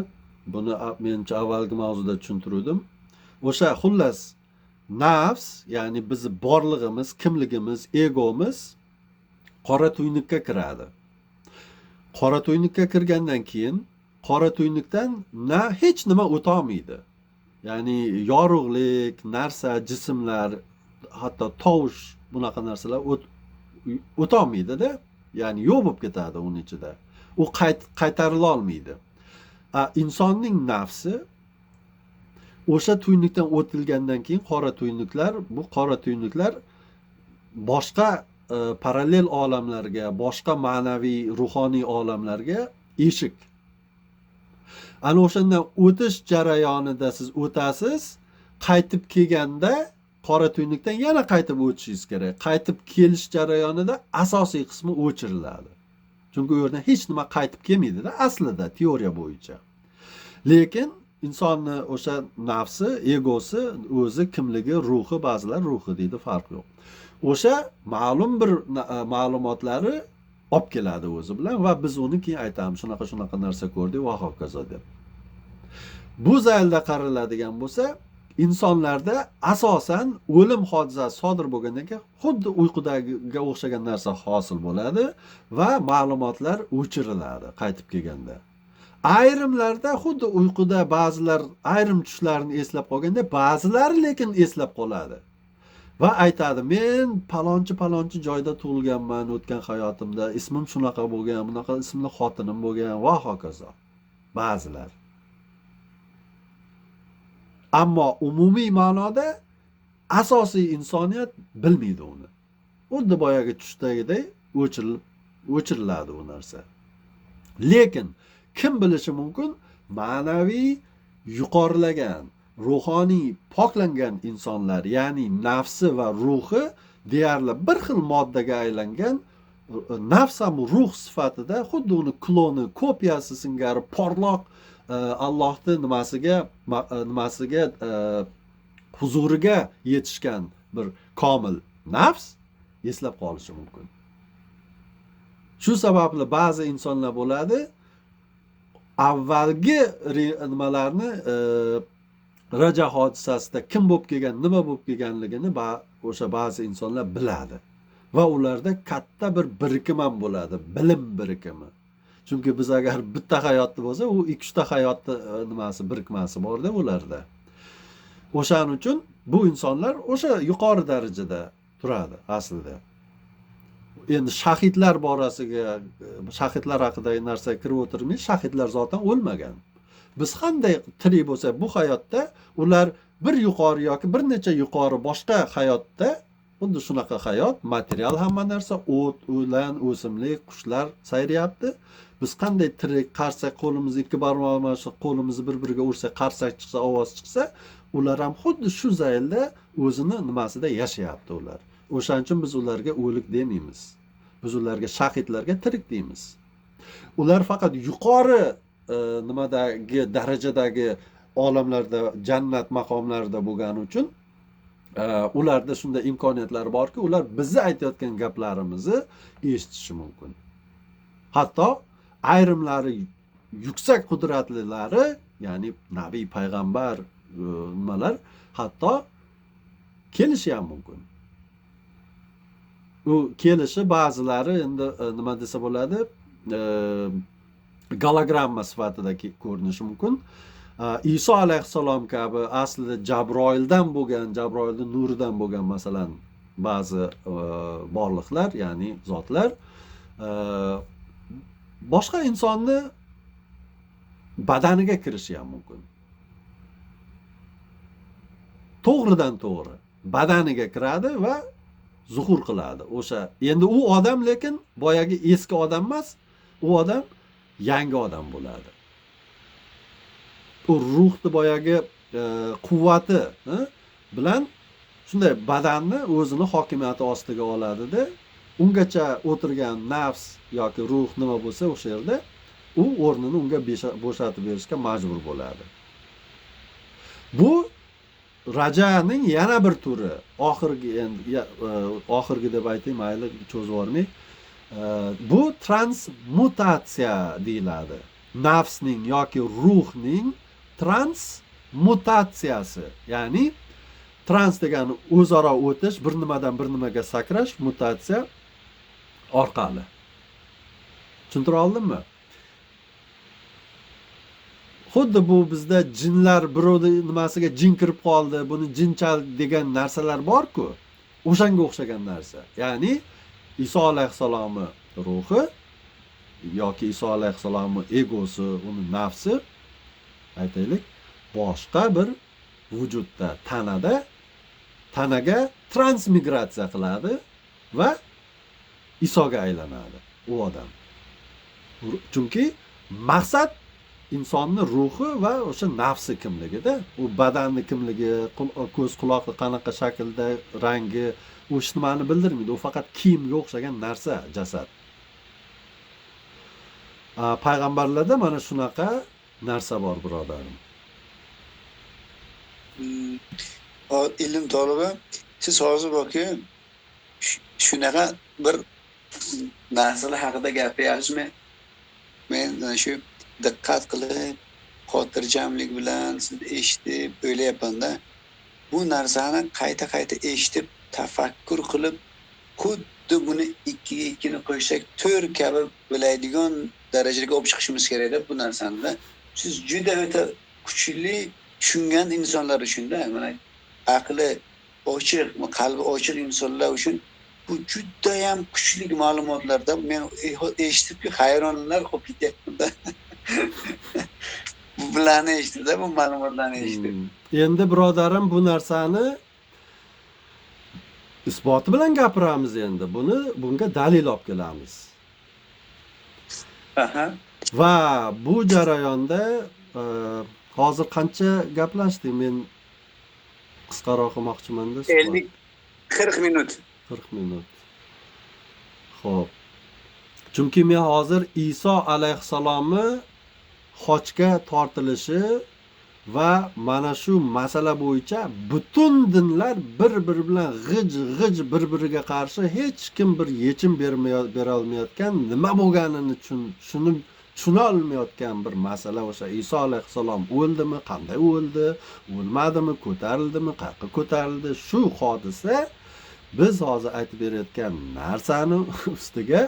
[SPEAKER 2] buni menimcha avvalgi mavzuda tushuntirdim. O'sha xullas nafs, ya'ni bizni borlig'imiz, kimligimiz, egomiz qora tuynukka kiradi. Qora tuynukka kirgandan keyin qora tuynukdan na hech nima o'ta olmaydi. Ya'ni yorug'lik, narsa, jismlar, hatto tovush, bunaqa narsalar o'ta olmaydi-da. Ya'ni yo'q bo'lib ketadi uning ichida. U qaytarila olmaydi. Insonning nafsi o'sha tuynukdan o'tilgandan keyin qora tuynuklar, bu qora tuynuklar boshqa parallel olamlarga, boshqa ma'naviy, ruhoniy olamlarga eshik. Ana o'shandan o'tish jarayonida siz o'tasiz, qaytib kelganda qora tuynukdan yana qaytib o'tishingiz kerak. Qaytib kelish jarayonida asosiy qismi o'chiriladi. Chunki u yerdan hech nima qaytib kelmaydi-da aslida teoriya bo'yicha. Lekin insonni o'sha nafsi, egosi, o'zi kimligi, ruhi, ba'zilar ruhi deydi, farq yo'q. O'sha ma'lum bir ma'lumotlari olib keladi o'zi bilan va biz uni keyin aytamiz, shunaqa shunaqa narsa ko'rdik va hokazo deb. Bu zaylda qaraladigan bo'lsa, insonlarda asosan o'lim hodisasi sodir bo'lgandan keyin xuddi uyqudagiga o'xshagan narsa hosil bo'ladi va ma'lumotlar o'chiriladi qaytib kelganda. Ayrimlarda xuddi uyquda ba'zilar ayrim tushlarni eslab qolganda, ba'zilari lekin eslab qoladi. Va aytadi, men palonchi palonchi joyda tug'ilganman, o'tgan hayotimda ismim shunaqa bo'lgan, bunaqa ismli xotinim bo'lgan va hokazo. Ba'zilar. Ammo umumiy ma'noda asosiy insoniyat bilmaydi uni. Xuddi boyagi tushdagidek o'chiriladi u narsa. Lekin kim bilishi mumkin? Ma'naviy yuqorilagan, ruhoniy poklangan insonlar, ya'ni nafsi va ruhi deyarli bir xil moddaga aylangan, nafs ham ruh sifatida xuddi uni kloni, kopiyasi singari porloq Allohning nimasiga huzuriga yetishgan bir komil nafs eslab qolishi mumkin. Shu sababli ba'zi insonlar bo'ladi, avvalgi nimalarni raja hodisasida kim bo'lib kelgan, nima bo'lib kelganligini o'sha ba'zi insonlar biladi va ularda katta bir birikim ham bo'ladi, bilim birikimi. Chunki biz agar bitta hayotda bo'lsa, u 2-3 ta hayotni nimasi birikmasi borda ularda. O'shaning uchun bu insonlar o'sha yuqori darajada turadi aslida. Endi shahidlar borasiga, shahidlar haqidagi narsaga kirib o'tirmay, shahidlar zotan o'lmagan. Biz qanday tirik bo'lsa bu hayotda, ular bir yuqori yoki bir necha yuqori boshqa hayotda, xuddi shunaqa hayot, material hamma narsa, o't, o'lan, o'simlik, qushlar sayrayapti. Biz qanday tirik qarsak, qo'limizni ikki barmog'imizni qo'limizni bir-biriga ursak, qarsak chiqsa, ovoz chiqsa, ular ham xuddi shu zaylda o'zini nimasida yashayapti ular. O'shaning uchun biz ularga o'lik demaymiz. Biz ularga shahidlarga tirik deymiz. Ular faqat yuqori nimadagi darajadagi olamlarda, jannat maqomlarida bo'lgani uchun ularda shunday imkoniyatlar borki, ular bizni aytayotgan gaplarimizni eshitishi mumkin. Hatto ayrimlari yuksak qudratlilari, ya'ni nabiy, payg'ambar, nimalar hatto kelishi ham mumkin. U kelishi ba'zilari endi nima desa bo'ladi, gologramma sifatida ko'rinishi mumkin. Iso alayhissalom kabi aslida Jabroildan bo'lgan, Jabroilning nuridan bo'lgan masalan ba'zi borliqlar, ya'ni zotlar boshqa insonni badaniga kirishi ham mumkin. To'g'ridan to'g'ri badaniga kiradi va zuhur qiladi. O'sha endi u odam lekin boyagi eski odam emas, u odam yangi odam bo'ladi. U ruhni boyagi quvvati bilan shunday badanni o'zini hokimiyati ostiga oladida, ungacha o'tirgan nafs yoki ruh nima bo'lsa o'sha yerda u o'rnini unga bo'shatib berishga majbur bo'ladi. Bu rajaning yana bir turi, oxirgi, endi oxirgi deb aytay, mayli, cho'zib yubormay. Bu transmutatsiya deyiladi. Nafsning yoki ruhning transmutatsiyasi, ya'ni trans degani o'zaro o'tish, bir nimadan bir nimaga sakrash, mutatsiya orqali. Tushuntira oldimmi? Xuddi bu bizda jinlar birovni nimasiga jin kirib qoldi, buni jinchal degan narsalar bor-ku, o'shanga o'xshagan narsa. Ya'ni Iso alayhissalomni ruhi yoki Iso alayhissalomni egosi, uni nafsi aytaylik, boshqa bir vujudda, tanada, tanaga transmigratsiya qiladi va Isoga aylanadi u odam. Chunki maqsad insonni ruhi va o'sha nafsi kimligida, u badanni kimligi, ko'z quloqi qanaqa shaklda, rangi, u hech nimani bildirmaydi. U faqat kiyimga o'xshagan narsa, jasad. Payg'ambarlarda mana shunaqa narsa bor, birodarim.
[SPEAKER 1] Ilm tolibi, siz hozir borki shunaqa bir narsalar haqida gapiryapsizmi? Men shu diqqat qilib, xotirjamlik bilan sizni eshitib o'ylayapman-da. Bu narsani qayta-qayta eshitib, tafakkur qilib, xuddi buni 2ga 2ni qo'ysak 4 kabi biladigan darajaga olib chiqishimiz kerakda bu narsani. Siz juda o'ta kuchli tushungan insonlar uchun-da, mana aqli ochiq, qalbi ochiq insonlar uchun bu juda ham kuchli ma'lumotlarda. Men eshitibki hayronlar qolib ketyapman-da. Bularni eshitib-da, bu ma'lumotlarni eshitib.
[SPEAKER 2] Endi birodarim, bu narsani isboti bilan gapiramiz endi. Bunga dalil olib kelamiz.
[SPEAKER 1] Aha.
[SPEAKER 2] Va bu jarayonda hozir qancha gaplashdik? Men qisqaroq qilmoqchiman-da.
[SPEAKER 1] 40 minut.
[SPEAKER 2] 40 minut. Xo'p. Chunki men hozir Iso alayhissalomni xochga tortilishi va mana shu masala bo'yicha butun dinlar bir-biri bilan g'ij-g'ij bir-biriga qarshi hech kim bir yechim bera olmayotgan, nima bo'lganini tushuna olmayotgan bir masala. O'sha Iso alayhissalom o'ldimi, qanday o'ldi, o'lmadimi, ko'tarildimi, qayerga ko'tarildi, shu hodisa biz hozir aytib berayotgan narsani ustiga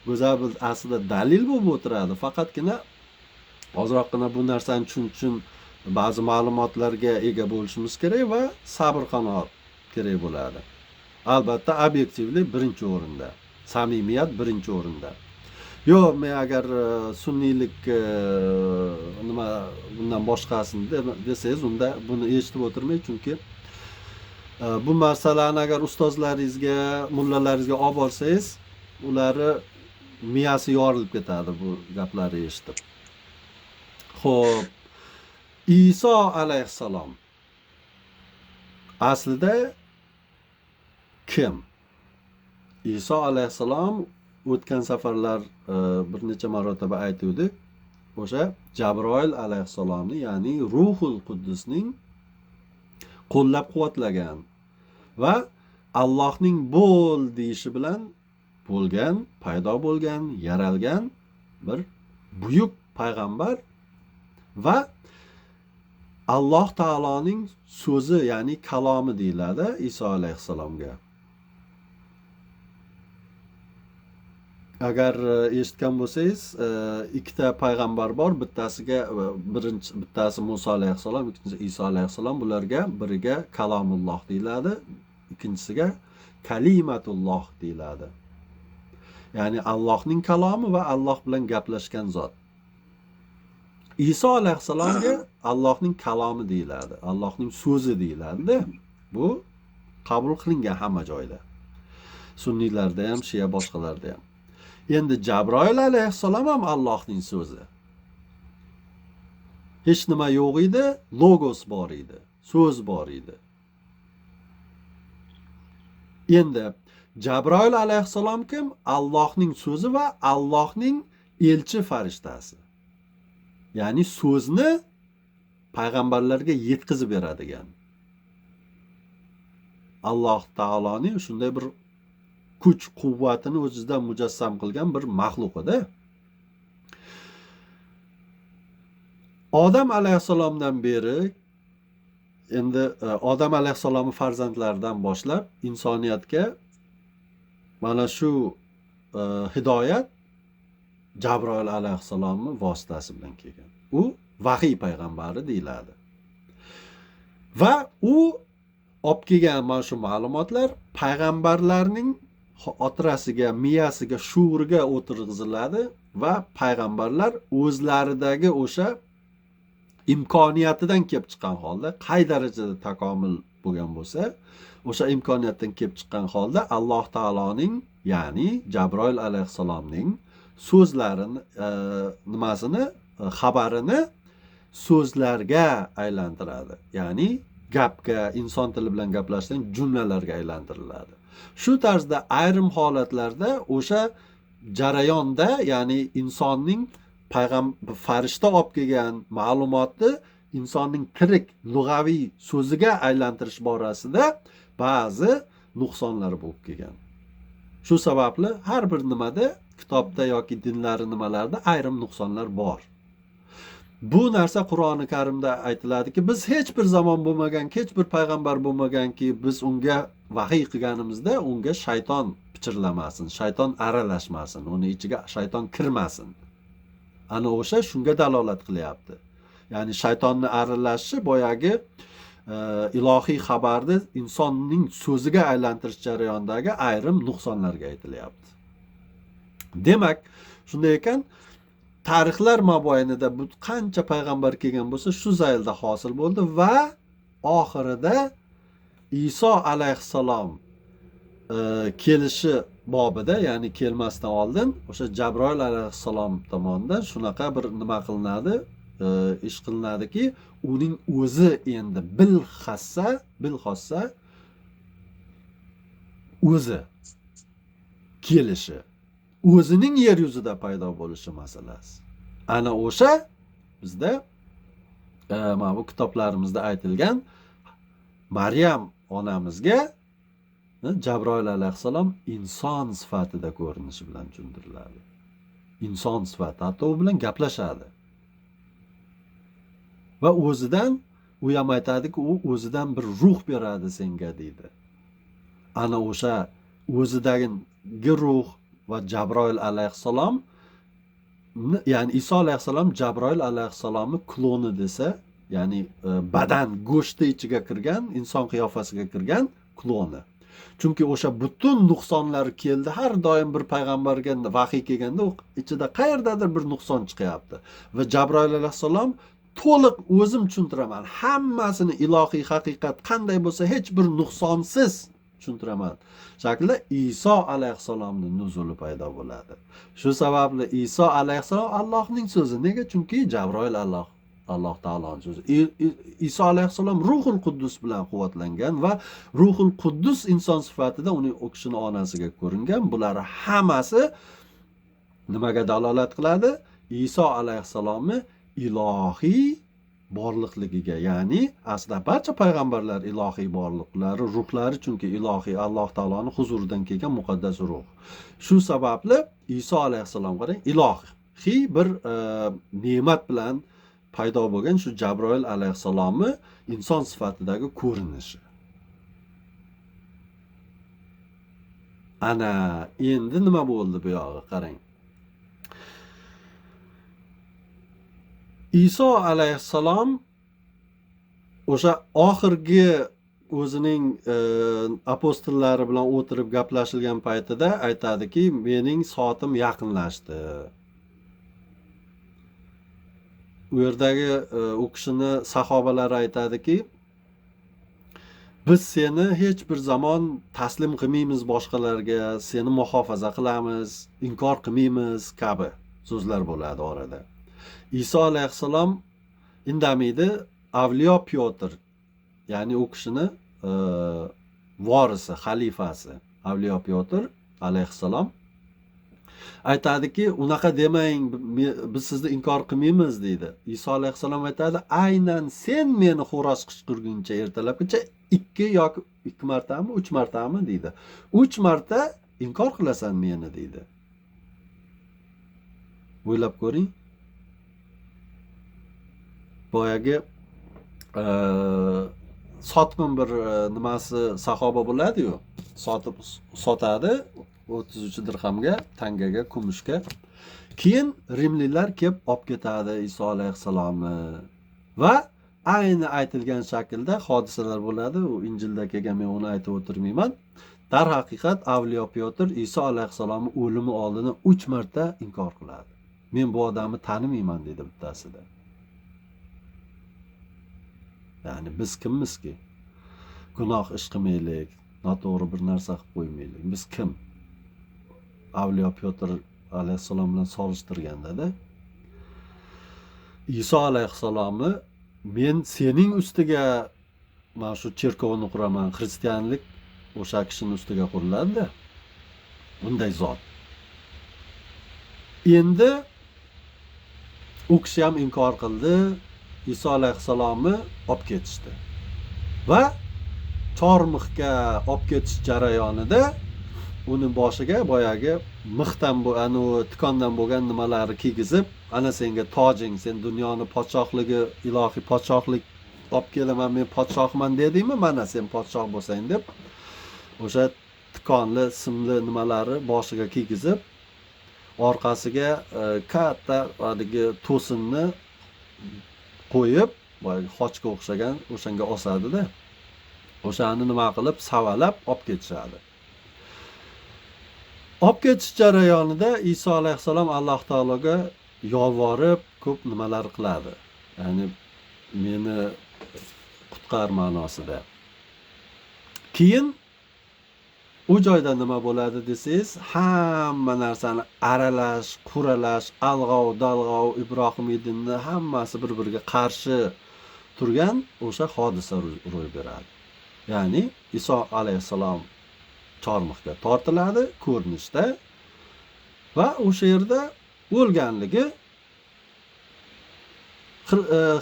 [SPEAKER 2] go'zal bir aslida dalil bo'lib o'tiradi. Faqatgina ozroqgina bu narsani tushunish uchun ba'zi ma'lumotlarga ega bo'lishimiz kerak va sabr qanoat kerak bo'ladi. Albatta obyektivlik birinchi o'rinda, samimiyat birinchi o'rinda. Yo'q, men agar sunniylik nima bundan boshqasini desangiz, unda buni eshitib o'tirmang, chunki bu masalani agar ustozlaringizga, mullalaringizga olib borsangiz, ularni miyasi yorilib ketadi bu gaplarni eshitib. Xo'p, Iso alayhissalom aslida kim? Iso alayhissalom o'tgan safarlar bir necha marotaba aytuvdik. O'sha Jabroil alayhissalomni, ya'ni Ruhul Quddusning qo'llab-quvvatlagan va Allohning bo'l deyishi bilan bo'lgan, paydo bo'lgan, yaralgan bir buyuk payg'ambar va Alloh taoloning so'zi, ya'ni kalomi deyiladi Iso alayhissalomga. Agar eshitgan bo'lsangiz, ikkita payg'ambar bor, bittasiga birinchi bittasi Musa alayhissalom, ikkinchisi Iso alayhissalom. Bularga biriga kalomulloh deyiladi, ikkinchisiga kalimatulloh deyiladi. Ya'ni Allohning kalomi va Alloh bilan gaplashgan zot. Iso alayhissalomga Allohning kalomi deyiladi, Allohning so'zi deyiladi. Bu qabul qilingan hamma joyda. Sunniylarda ham, shiya boshqalarda ham. Endi Jabroil alayhissalom ham Allohning so'zi. Hech nima yo'q edi, logos bor edi, so'z bor edi. Endi Jabroil alayhissalom kim? Allohning so'zi va Allohning elchi farishtasi. Ya'ni so'zni payg'ambarlarga yetkazib beradigan. Alloh taoloning shunday bir kuch quvvatini o'zida mujassam qilgan bir maxluq edi. Odam alayhissalomdan beri, endi Odam alayhissalomning farzandlaridan boshlab insoniyatga mana shu hidoyat Jabroil alayhissalomning vositasi bilan kelgan. U vahiy payg'ambari deyiladi. Va u olib kelgan mana shu ma'lumotlar payg'ambarlarning xotirasiga, miyasiga, shuuriga o'tirg'iziladi va payg'ambarlar o'zlaridagi o'sha imkoniyatidan kelib chiqqan holda, qay darajada takomil bo'lgan bo'lsa, o'sha imkoniyatdan kelib chiqqan holda Alloh taoloning, ya'ni Jabroil alayhissalomning so'zlarini, nimasini, xabarini so'zlarga aylantiradi. Ya'ni gapga, inson tili bilan gaplashgan jumlalarga aylantiriladi. Shu tarzda ayrim holatlarda o'sha jarayonda, ya'ni insonning farishta olib kelgan ma'lumotni insonning tirik lug'aviy so'ziga aylantirish borasida ba'zi nuqsonlar bo'lib kelgan. Shu sababli har bir nimada, kitobda yoki dinlari nimalarda ayrim nuqsonlar bor. Bu narsa Qur'oni Karimda aytiladiki, biz hech bir zamon bo'lmagan, hech bir payg'ambar bo'lmaganki, biz unga vahiy qilganimizda unga shayton pichirlamasin, shayton aralashmasin, uni ichiga shayton kirmasin. Ana o'sha shunga dalolat qilyapti. Ya'ni shaytonni aralashishi boyagi ilohiy xabarni insonning so'ziga aylantirish jarayonidagi ayrim nuqsonlarga aytilyapti. Demak, shunday ekan, tarixlar mobaynida bu qancha payg'ambar kelgan bo'lsa, shu zaylda hosil bo'ldi va oxirida Iso alayhissalom kelishi bobida, ya'ni kelmasdan oldin o'sha Jabroil alayhissalom tomonidan shunaqa bir nima qilinadi, ish qilinadiki, uning o'zi endi bilxossa o'zi kelishi, o'zining yer yuzida paydo bo'lishi masalasi. Ana o'sha bizda mana bu kitoblarimizda aytilgan Maryam onamizga Jabroil alayhissalom inson sifatida ko'rinishi bilan tushuntiriladi. Inson sifatida, hatto u bilan gaplashadi. Va o'zidan, u ham aytadiki, u o'zidan bir ruh beradi senga deydi. Ana o'sha o'zidagi ruh va Jabroil alayhissalom, ya'ni Iso alayhissalom Jabroil alayhissalomni kloni desa, ya'ni badan go'shti ichiga kirgan, inson qiyofasiga kirgan kloni. Chunki o'sha butun nuqsonlar keldi. Har doim bir payg'ambarga vahiy kelganda u ichida qayerdadir bir nuqson chiqyapti. Va Jabroil alayhissalom to'liq o'zim tushuntiraman, hammasini ilohiy haqiqat qanday bo'lsa hech bir nuqsonsiz tushuntiraman shaklida Iso alayhissalomning nuzuli paydo bo'ladi. Shu sababli Iso alayhissalom Allohning so'zi. Nega? Chunki Jabroil Alloh taoloning so'zi. Iso alayhissalom Ruhul Quddus bilan quvvatlangan va Ruhul Quddus inson sifatida uning u kishining onasiga ko'ringan. Bular hammasi nimaga dalolat qiladi? Iso alayhissalomni ilohiy borliqligiga, ya'ni aslida barcha payg'ambarlar ilohiy borliqlari, ruhlari chunki ilohiy, Alloh taoloning huzuridan kelgan muqaddas ruh. Shu sababli Iso alayhissalom qarang, ilohiy bir ne'mat bilan paydo bo'lgan shu Jabroil alayhissalomni inson sifatidagi ko'rinishi. Ana endi nima bo'ldi bu yog'i qarang. Iso alayhissalom o'sha oxirgi o'zining apostollari bilan o'tirib gaplashilgan paytida aytadiki, mening soatim yaqinlashdi. U yerdagi u kishini sahobalari aytadiki, biz seni hech bir zamon taslim qilmaymiz boshqalarga, seni muhofaza qilamiz, inkor qilmaymiz kabi so'zlar bo'ladi orada. Iso alayhissalom indamaydi, Avliyo Pyotr, ya'ni u kishini vorisi, xalifasi Avliyo Pyotr alayhissalom aytadiki, unaqa demang, biz sizni inkor qilmaymiz deydi. Iso alayhissalom aytadi, aynan sen meni xo'roz qichqirguncha ertalabgacha 2 yoki 2 martami, 3 martami deydi. 3 marta inkor qilasan meni deydi. O'ylab ko'ring. Boyagi sotqin bir nimasi sahoba bo'ladi-yu, sotib sotadi 33 dirhamga, tangaga, kumushga. Keyin rimlilar kelib olib ketadi Iso alayhissalomni va ayni aytilgan shaklda hodisalar bo'ladi. U Injilda kelgan, men uni aytib o'tirmayman. Darhaqiqat Avliyo Pyotr Iso alayhissalomning o'limi oldini 3 marta inkor qiladi. Men bu odamni tanimayman dedi bittasida. Ya'ni biz kimmizki? Gunoh ish qilmaylik, noto'g'ri bir narsa qilib qo'ymaylik. Biz kim? Avliyo Pyotr alayhissalom bilan solishtirganda-da Iso alayhissalomni men sening ustiga mana shu cherkovni quraman, xristianlik o'sha kishining ustiga quriladi-da. Bunday zot. Endi u kishi ham inkor qildi, Iso alayhissalomni olib ketishdi. Va chormixga olib ketish jarayonida uni boshiga boyagi mixdan bu anu tikondan bo'lgan nimalari kiygizib, ana senga tojing, sen dunyoni podshohligi, ilohiy podshohlik olib kelaman, men podshohman dedingmi, mana sen podshoh bo'lsang deb o'sha tikonli simli nimalari boshiga kiygizib, orqasiga katta haligi to'sinni qo'yib, boyagi xochga o'xshagan o'shanga osadida, o'shani nima qilib savalab olib ketishadi. Olib ketish jarayonida Iso alayhissalom Alloh taologa yolvorib ko'p nimalar qiladi. Ya'ni meni qutqar ma'nosida. Keyin u joyda nima bo'ladi desangiz, hamma narsani aralash, quralash, alg'ov, dalg'ov, Ibrohim dinni hammasi bir-biriga qarshi turgan o'sha hodisa ro'y beradi. Ya'ni Iso alayhissalom chormixga tortiladi ko'rinishda va o'sha yerda o'lganligi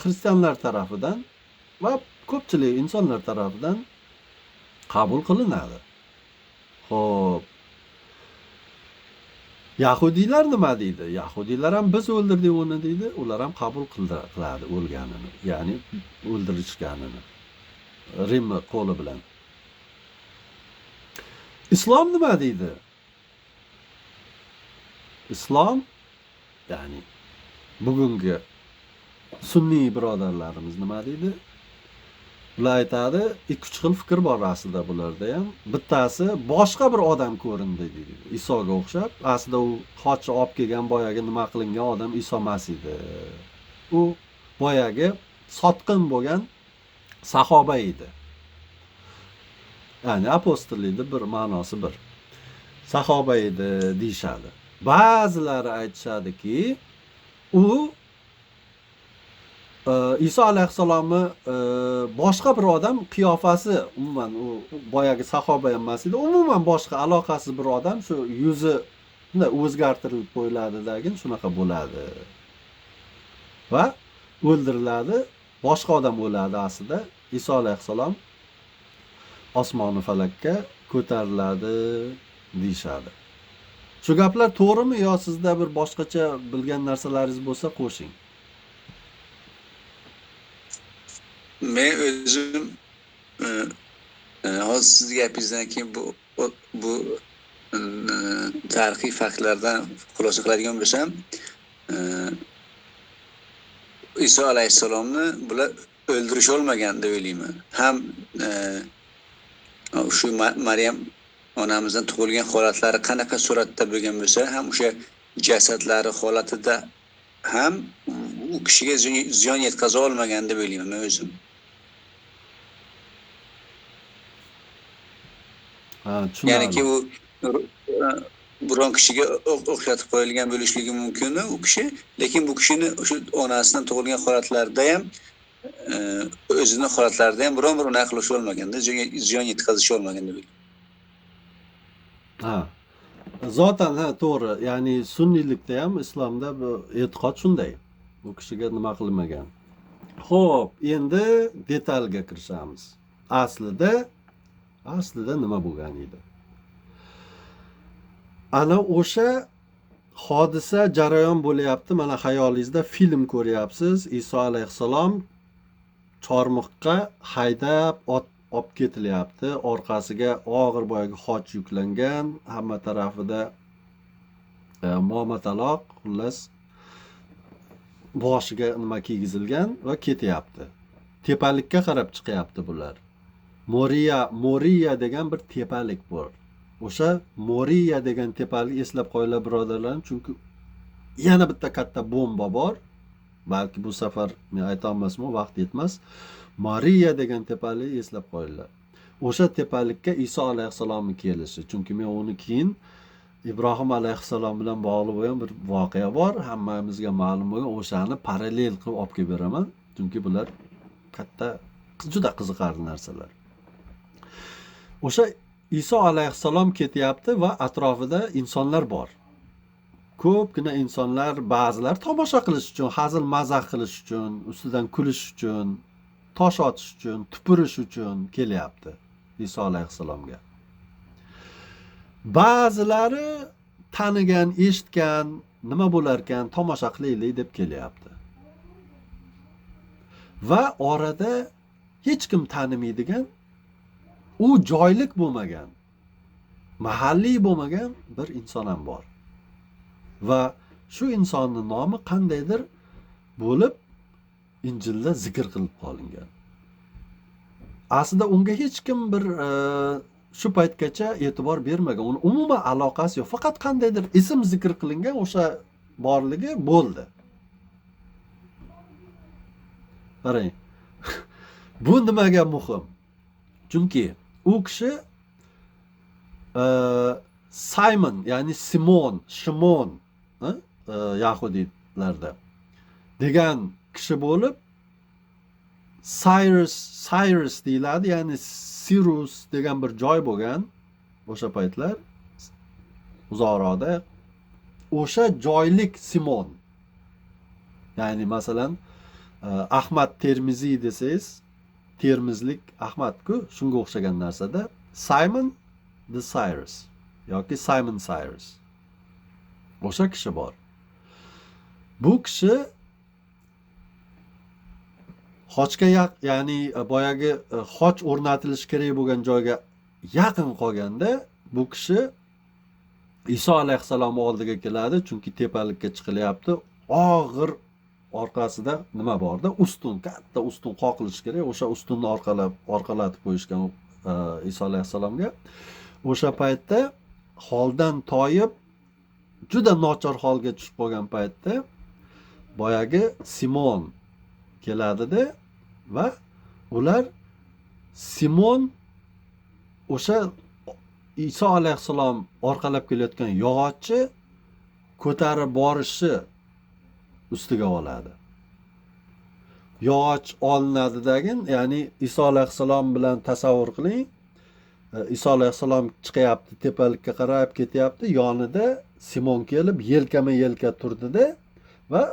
[SPEAKER 2] xristianlar tarafidan va ko'pchilik insonlar tarafidan qabul qilinadi. Xo'p. Yahudiylar nima deydi? Yahudiylar ham biz o'ldirdik uni deydi, ular ham qabul qiladi o'lganini, ya'ni o'ldirishganini Rim qo'li bilan. Islom nima deydi? Islom, ya'ni bugungi sunniy birodarlarimiz nima deydi? Ular aytadi, 2-3 xil fikr bor aslida bularda ham. Bittasi boshqa bir odam ko'rindi deydi, Isoga o'xshab. Aslida u xochni olib kelgan boyagi nima qilingan odam Iso emas edi. U boyagi sotqin bo'lgan sahoba edi. Ya'ni apostollikning bir ma'nosi bir. Sahoba edi deyishadi. Ba'zilari aytishadiki, u Iso alayhissalomni boshqa bir odam qiyofasi, umuman u boyagi sahoba ham emas edi, umuman boshqa aloqasiz bir odam, shu yuzi bunday o'zgartirilib qo'yiladi dagin shunaqa bo'ladi. Va o'ldiriladi, boshqa odam o'ladi aslida. Iso alayhissalom osmoni falakka ko'tariladi deyishadi. Shu gaplar to'g'rimi yo sizda bir boshqacha bilgan narsalaringiz bo'lsa qo'shing.
[SPEAKER 1] Men o'zim hozir sizni gapingizdan keyin bu tarixiy faktlardan xulosa qiladigan bo'lsam, Iso alayhissalomni bular o'ldirish olmagan deb o'ylayman. Ham shu Maryam onamizdan tug'ilgan holatlari qanaqa suratda bo'lgan bo'lsa, ham o'sha jasadlari holatida ham u kishiga ziyon yetkaza olmagan deb o'ylayman men o'zim. Ya'niki u biron kishiga o'xshatib qo'yilgan bo'lishligi mumkin u kishi, lekin bu kishini o'sha onasidan tug'ilgan holatlarida ham, o'zini holatlarida ham biron bir unaqa qilish olmaganda, ziyon yetkazish olmagan deb o'ylayman.
[SPEAKER 2] Ha. Zotan ha, to'g'ri. Ya'ni sunniylikda ham islomda bu e'tiqod shunday. Bu kishiga nima qilmagan. Xo'p, endi detalga kirishamiz. Aslida nima bo'lgan edi? Ana o'sha hodisa jarayon bo'lyapti. Mana xayolingizda film ko'ryapsiz. Iso alayhissalom chormiqqa haydab olib ketilyapti. Orqasiga og'ir boyagi xoch yuklangan, hamma tarafida momataloq, xullas boshiga nima kiygizilgan va ketyapti. Tepalikka qarab chiqyapti bular. Moriya degan bir tepalik bor. O'sha Moriya degan tepalik eslab qo'yinglar birodarlarim, chunki yana bitta katta bomba bor. Balki bu safar men ayta olmasman, vaqt yetmas. Moriya degan tepalik eslab qo'yinglar. O'sha tepalikka Iso alayhissalomning kelishi. Chunki men uni keyin Ibrohim alayhissalom bilan bog'liq bo'lgan bir voqea bor, hammamizga ma'lum bo'lgan, o'shani parallel qilib olib kelib beraman. Chunki bular katta, juda qiziqarli narsalar. O'sha Iso alayhissalom ketyapti va atrofida insonlar bor. Ko'pgina insonlar, ba'zilar tomosha qilish uchun, hazil mazax qilish uchun, ustidan kulish uchun, tosh otish uchun, tupurish uchun kelyapti Iso alayhissalomga. Ba'zilari tanigan, eshitgan, nima bo'larkan, tomosha qilaylik deb kelyapti. Va orada hech kim tanimaydigan, u joylik bo'lmagan, mahalliy bo'lmagan bir inson ham bor. Va shu insonning nomi qandaydir bo'lib Injilda zikr qilib qolingan. Aslida unga hech kim bir shu paytgacha e'tibor bermagan. Uni umuman aloqasi yo'q. Faqat qandaydir ism zikr qilingan, o'sha borligi bo'ldi. Qarang. Bu nimaga muhim? Chunki u kishi Simon, ya'ni Simon, Shimon, yahudiylarda degan kishi bo'lib, Cyrus deyiladi, ya'ni Sirus degan bir joy bo'lgan o'sha paytlar uzoqroqda. O'sha joylik Simon. Ya'ni masalan Ahmad Termiziy desangiz, Termizlik Ahmad-ku, shunga o'xshagan narsada Simon the Cyrus yoki Simon Cyrus. O'sha kishi bor. Bu kishi xochga ya'ni boyagi xoch o'rnatilishi kerak bo'lgan joyga yaqin qolganda bu kishi Iso alayhissalom oldiga keladi, chunki tepalikka chiqilyapti. Og'ir orqasida nima borda? Ustun, katta ustun qoqilishi kerak. O'sha ustunni orqalatib qo'yishgan Iso alayhissalomga. O'sha paytda holdan toyib, juda nochor holga tushib qolgan paytda boyagi Simon keladida va ular Simon o'sha Iso alayhissalom orqalab kelayotgan yog'ochni ko'tarib borishi ustiga oladi. Yog'och olinadi-dagin, ya'ni Iso alayhissalom bilan tasavvur qiling. Iso alayhissalom chiqyapti, tepalikka qarab ketyapti, yonida Simon kelib yelkama-yelka turdida va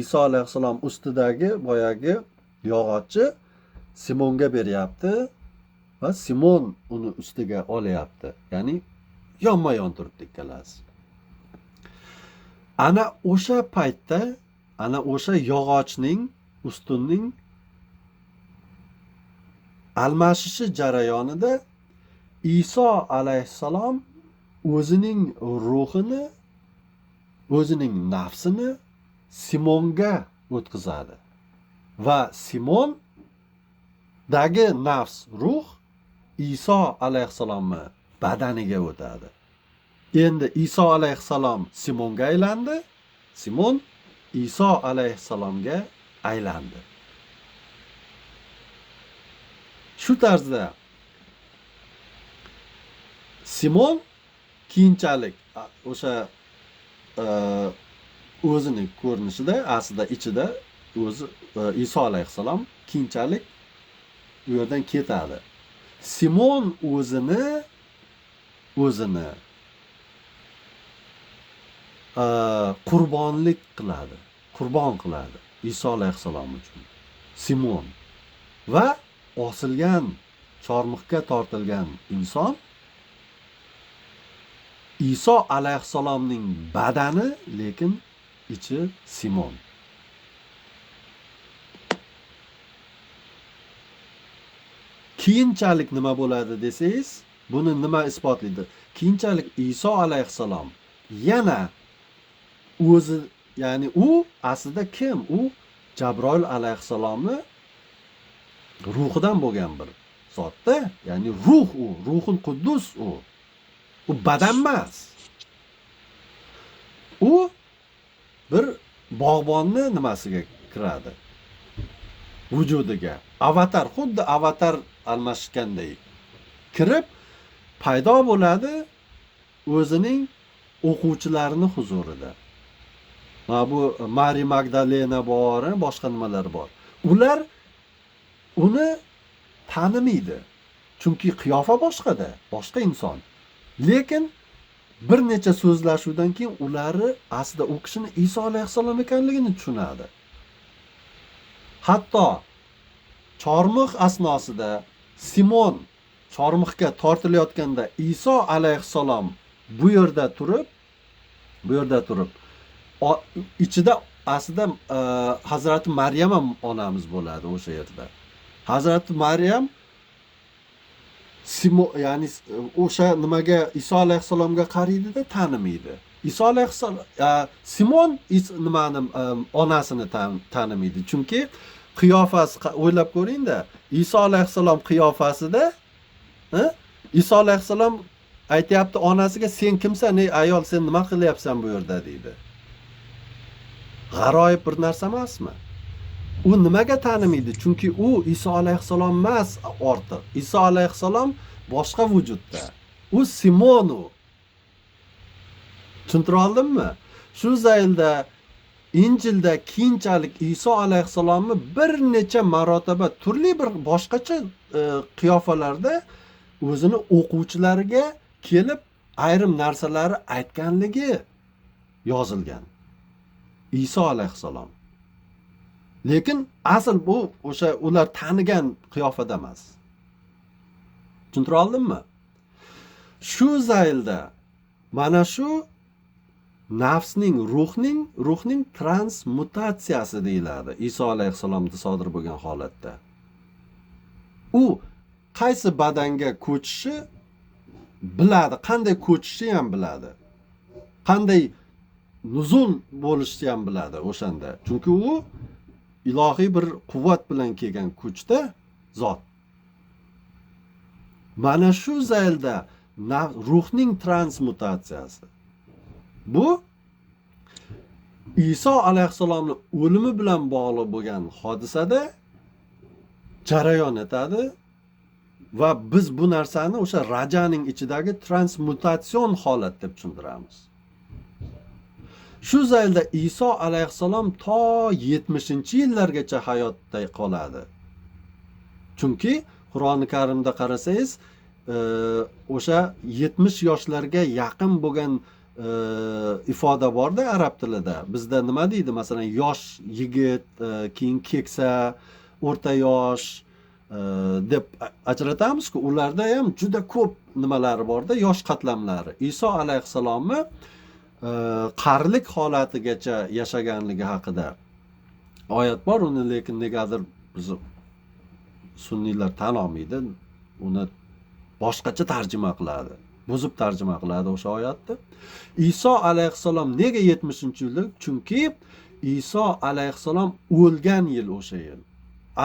[SPEAKER 2] Iso alayhissalom ustidagi boyagi yog'ochni Simonga beryapti va Simon uni ustiga olyapti. Ya'ni yonma-yon turibdi ikkalasi. Ana o'sha paytda, ana o'sha yog'ochning, ustunning Almashishi jarayonida Iso alayhissalom o'zining ruhini, o'zining nafsini Simonga o'tkazadi va Simondagi nafs, ruh Iso alayhissalomni badaniga o'tadi. Endi Iso alayhissalom Simonga aylandi, Simon Iso alayhissalomga aylandi. Shu tarzda Simon keyinchalik o'sha o'zini ko'rinishida, aslida ichida o'zi Iso alayhissalom keyinchalik u yerdan ketadi. Simon o'zini qurbonlik qiladi, qurbon qiladi Iso alayhissalom uchun. Simon va osilgan, chormiqqa tortilgan inson Iso alayhissalomning badani, lekin ichi Simon. Keyinchalik nima bo'ladi desangiz, buni nima isbotlaydi? Keyinchalik Iso alayhissalom yana o'zi, ya'ni u aslida kim? U Jabroil alayhissalomni ruhidan bo'lgan bir zotda, ya'ni ruh u, Ruhul Quddus u. U badan emas. U bir bog'bonni nimasiga kiradi? Vujudiga. Avatar, xuddi avatar almashganday kirib paydo bo'ladi o'zining o'quvchilarini huzurida. Mana bu Mari Magdalena bor, boshqa nimalar bor. Ular uni tanimaydi. Chunki qiyofa boshqada, boshqa inson. Lekin bir necha so'zlashuvdan keyin ularni aslida u kishini Iso alayhissalom ekanligini tushunadi. Hatto chormiq asnosida Simon chormiqqa tortilayotganda Iso alayhissalom bu yerda turib ichida aslida Hazrati Maryam ham onamiz bo'ladi o'sha yerda. Hazrati Maryam Simon, ya'ni o'sha nimaga Iso alayhissalomga qaraydida tanimaydi. Iso alayhissalom Simon nimani onasini tanimaydi. Chunki qiyofasi, o'ylab ko'ring-da, Iso alayhissalom qiyofasida, Iso alayhissalom aytayapti onasiga, sen kimsan, ey ayol, sen nima qilyapsan bu yerda deydi. G'aroyib bir narsa emasmi? U nimaga tanimaydi? Chunki u Iso alayhissalom emas ortiq. Iso alayhissalom boshqa vujudda. U Simon u. Tushuntira oldimmi? Shu zaylda Injilda keyinchalik Iso alayhissalomni bir necha marotaba turli bir boshqacha qiyofalarda o'zini o'quvchilariga kelib ayrim narsalarni aytganligi yozilgan. Iso alayhissalom. Lekin asl bu o'sha ular tanigan qiyofada emas. Tushuntira oldimmi? Shu zaylda mana shu nafsning, ruhning transmutatsiyasi deyiladi Iso alayhissalomda sodir bo'lgan holatda. U qaysi badanga ko'chishi biladi, qanday ko'chishi ham biladi. Qanday nuzul bo'lishni ham biladi o'shanda. Chunki u ilohiy bir quvvat bilan kelgan kuchda zot. Mana shu zaylda ruhning transmutatsiyasi. Bu Iso alayhissalomning o'limi bilan bog'liq bo'lgan hodisada jarayon etadi va biz bu narsani o'sha rajaning ichidagi transmutatsion holat deb tushuntiramiz. Shu zaylda Iso alayhissalom to 70-yillargacha hayotda qoladi. Chunki Qur'oni Karimda qarasangiz, o'sha 70 yoshlarga yaqin bo'lgan ifoda borda arab tilida. Bizda nima deydi? Masalan, yosh yigit, keyin keksa, o'rta yosh deb ajratamiz-ku. Ularda ham juda ko'p nimalari borda, yosh qatlamlari. Iso alayhissalomni qarilik holatigacha yashaganligi haqida oyat bor, uni lekin negadir biz sunniylar tan olmaydi, uni boshqacha tarjima qiladi, buzib tarjima qiladi o'sha oyatni. Iso alayhissalom nega 70-yilda? Chunki Iso alayhissalom o'lgan yil o'sha yil.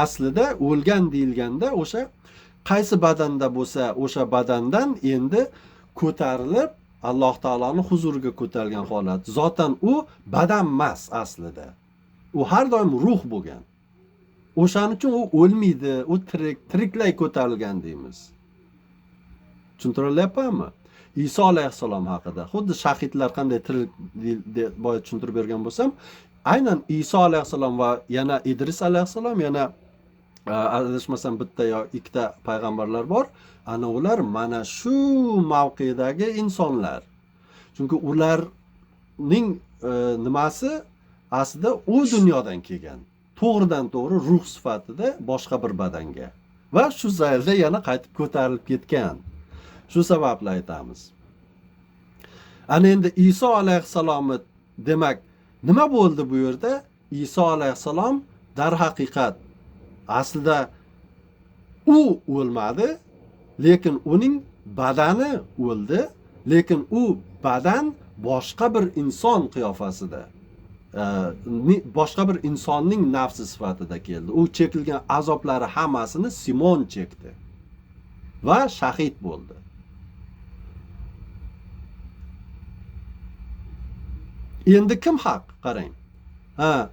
[SPEAKER 2] Aslida o'lgan deyilganda o'sha qaysi badanda bo'lsa o'sha badandan endi ko'tarilib Alloh taoloning huzuriga ko'tarilgan holat. Zotan u badan emas aslida. U har doim ruh bo'lgan. O'shaning uchun u o'lmaydi, u tirik, tiriklay ko'tarilgan deymiz. Tushuntirilyapmanmi? Iso alayhissalom haqida xuddi shahidlar qanday tirik deb boya tushuntirib bergan bo'lsam, aynan Iso alayhissalom va yana Idris alayhissalom, yana adashmasam bitta yo ikkita payg'ambarlar bor. Ana ular mana shu mavqedagi insonlar. Chunki ularning nimasi aslida u dunyodan kelgan. To'g'ridan to'g'ri ruh sifatida boshqa bir badanga va shu zaylda yana qaytib ko'tarilib ketgan. Shu sababli aytamiz. Ana endi Iso alayhissalomni demak nima bo'ldi bu yerda? Iso alayhissalom darhaqiqat aslida u o'lmadi, lekin uning badani o'ldi, lekin u badan boshqa bir inson qiyofasida, boshqa bir insonning nafsi sifatida keldi. U chekilgan azoblari hammasini Simon chekdi va shahid bo'ldi. Endi kim haq? Qarang. Ha,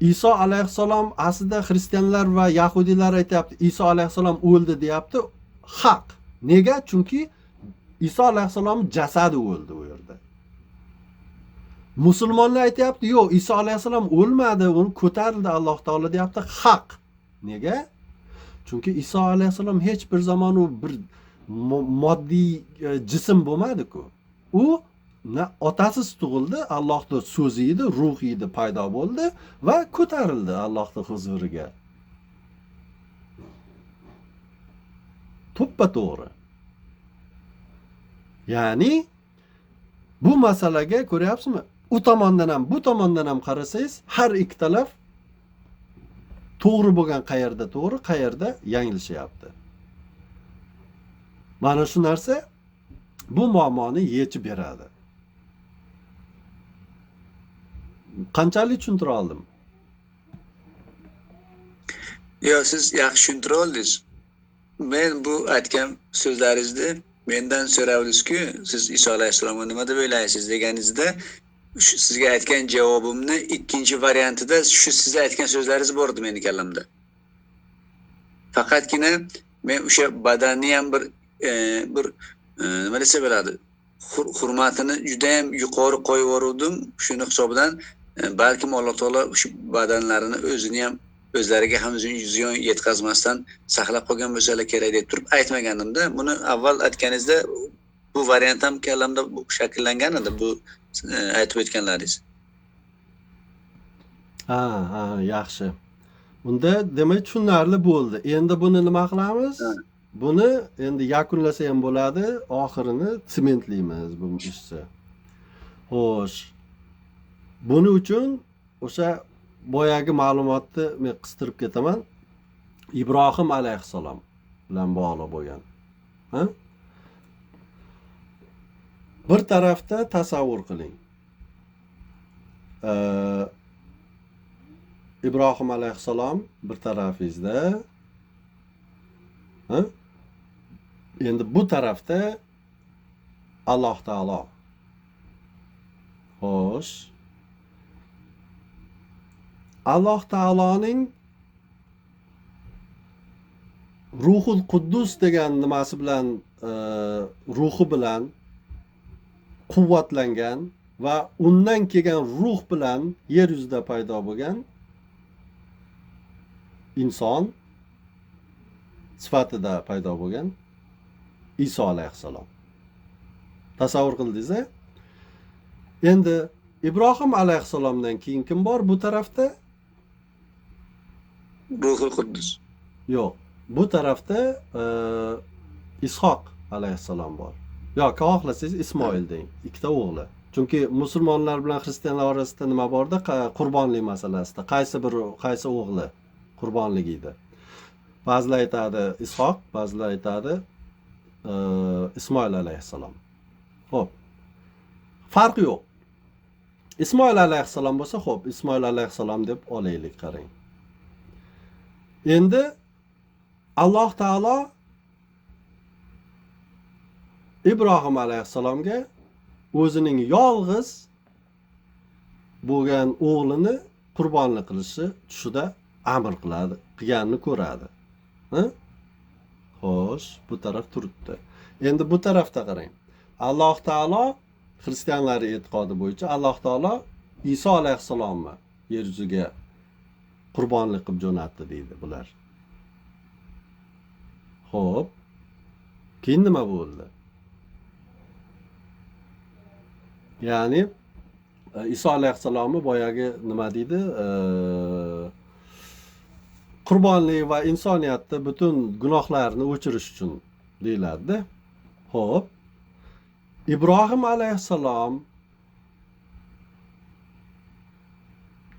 [SPEAKER 2] Iso alayhissalom aslida xristianlar va yahudiylar aytayapti, Iso alayhissalom o'ldi deyapti. Haq. Nega? Chunki Iso alayhissalom jasadi o'ldi u yerda. Musulmonlar aytayapti, yo'q, Iso alayhissalom o'lmadi, uni ko'tarildi Alloh taolo deyapti. Haq. Nega? Chunki Iso alayhissalom hech bir zamon u bir moddiy jism bo'lmadi-ku. U otasiz tug'ildi, Allohning so'zi edi, ruhi edi, paydo bo'ldi va ko'tarildi Allohning huzuriga. To'ppa-to'g'ri. Ya'ni bu masalaga ko'ryapsizmi? U tomondan ham, bu tomondan ham qarasangiz, har ikki taraf to'g'ri bo'lgan qayerda to'g'ri, qayerda yanglishyapti. Mana shu narsa bu muammoni yechib beradi. Qanchalik tushuntira oldim?
[SPEAKER 1] Yo'q, siz yaxshi tushuntira oldingiz. Men bu aytgan so'zlaringizni mendan so'ravdingiz-ku, siz Iso alayhissalomga nima deb o'ylaysiz deganingizda, sizga aytgan javobimni ikkinchi variantida shu siz aytgan so'zlaringiz bor edi meni kallamda. Faqatgina men o'sha badanni ham bir nima desa bo'ladi, hurmatini juda ham yuqori qo'yib yubordim. Shuni hisobidan balkim Alloh taolo shu badanlarini o'zini ham o'zlariga ham ziyon yetkazmasdan saqlab qolgan bo'lsalar kerak deb turib aytmaganimda, buni avval aytganingizda bu variant ham kallamda shakllangan edi, bu aytib o'tganlaringiz.
[SPEAKER 2] Ha, ha, yaxshi. Unda demak tushunarli bo'ldi. Endi buni nima qilamiz? Buni endi yakunlasa ham bo'ladi, oxirini sementlaymiz bu ishni. Xo'sh. Buning uchun o'sha boyagi ma'lumotni men qistirib ketaman. Ibrohim alayhissalom bilan bog'liq bo'lgan. Ha? Bir tarafda tasavvur qiling. Ibrohim alayhissalom bir tarafingizda, ha? Endi bu tarafda Alloh taolo. Xo'sh. Alloh taoloning Ruhul Quddus degan nimasi bilan, ruhi bilan quvvatlangan va undan kelgan ruh bilan yer yuzida paydo bo'lgan inson sifatida paydo bo'lgan Iso alayhissalom. Tasavvur qildingiz-a? Endi Ibrohim alayhissalomdan keyin kim bor bu tarafda?
[SPEAKER 1] Ruhul Quddus.
[SPEAKER 2] Yo'q, bu tarafda Ishoq alayhissalom bor. Yoki xohlasangiz Ismoil deng, ikkita o'g'li. Chunki musulmonlar bilan xristianlar orasida nima borda? Qurbonlik masalasida qaysi bir qaysi o'g'li qurbonlik edi. Ba'zilar aytadi Ishoq, ba'zilar aytadi Ismoil alayhissalom. Xo'p. Farqi yo'q. Ismoil alayhissalom bo'lsa, xo'p, Ismoil alayhissalom deb olaylik, qarang. Endi Alloh taolo Ibrohim alayhissalomga o'zining yolg'iz bo'lgan o'g'lini qurbonlik qilishni tushida amr qiladi, qilganini ko'radi. Xo'sh, bu taraf turibdi. Endi bu tarafda qarang. Alloh taolo xristianlar e'tiqodi bo'yicha Alloh taolo Iso alayhissalomni yer yuziga qurbonlik qilib jo'natdi deydi bular. Xo'p. Keyin nima bo'ldi? Ya'ni Iso alayhissalomni boyagi nima deydi? Qurbonlik va insoniyatni butun gunohlarini o'chirish uchun deyiladi. Xo'p. Ibrohim alayhissalom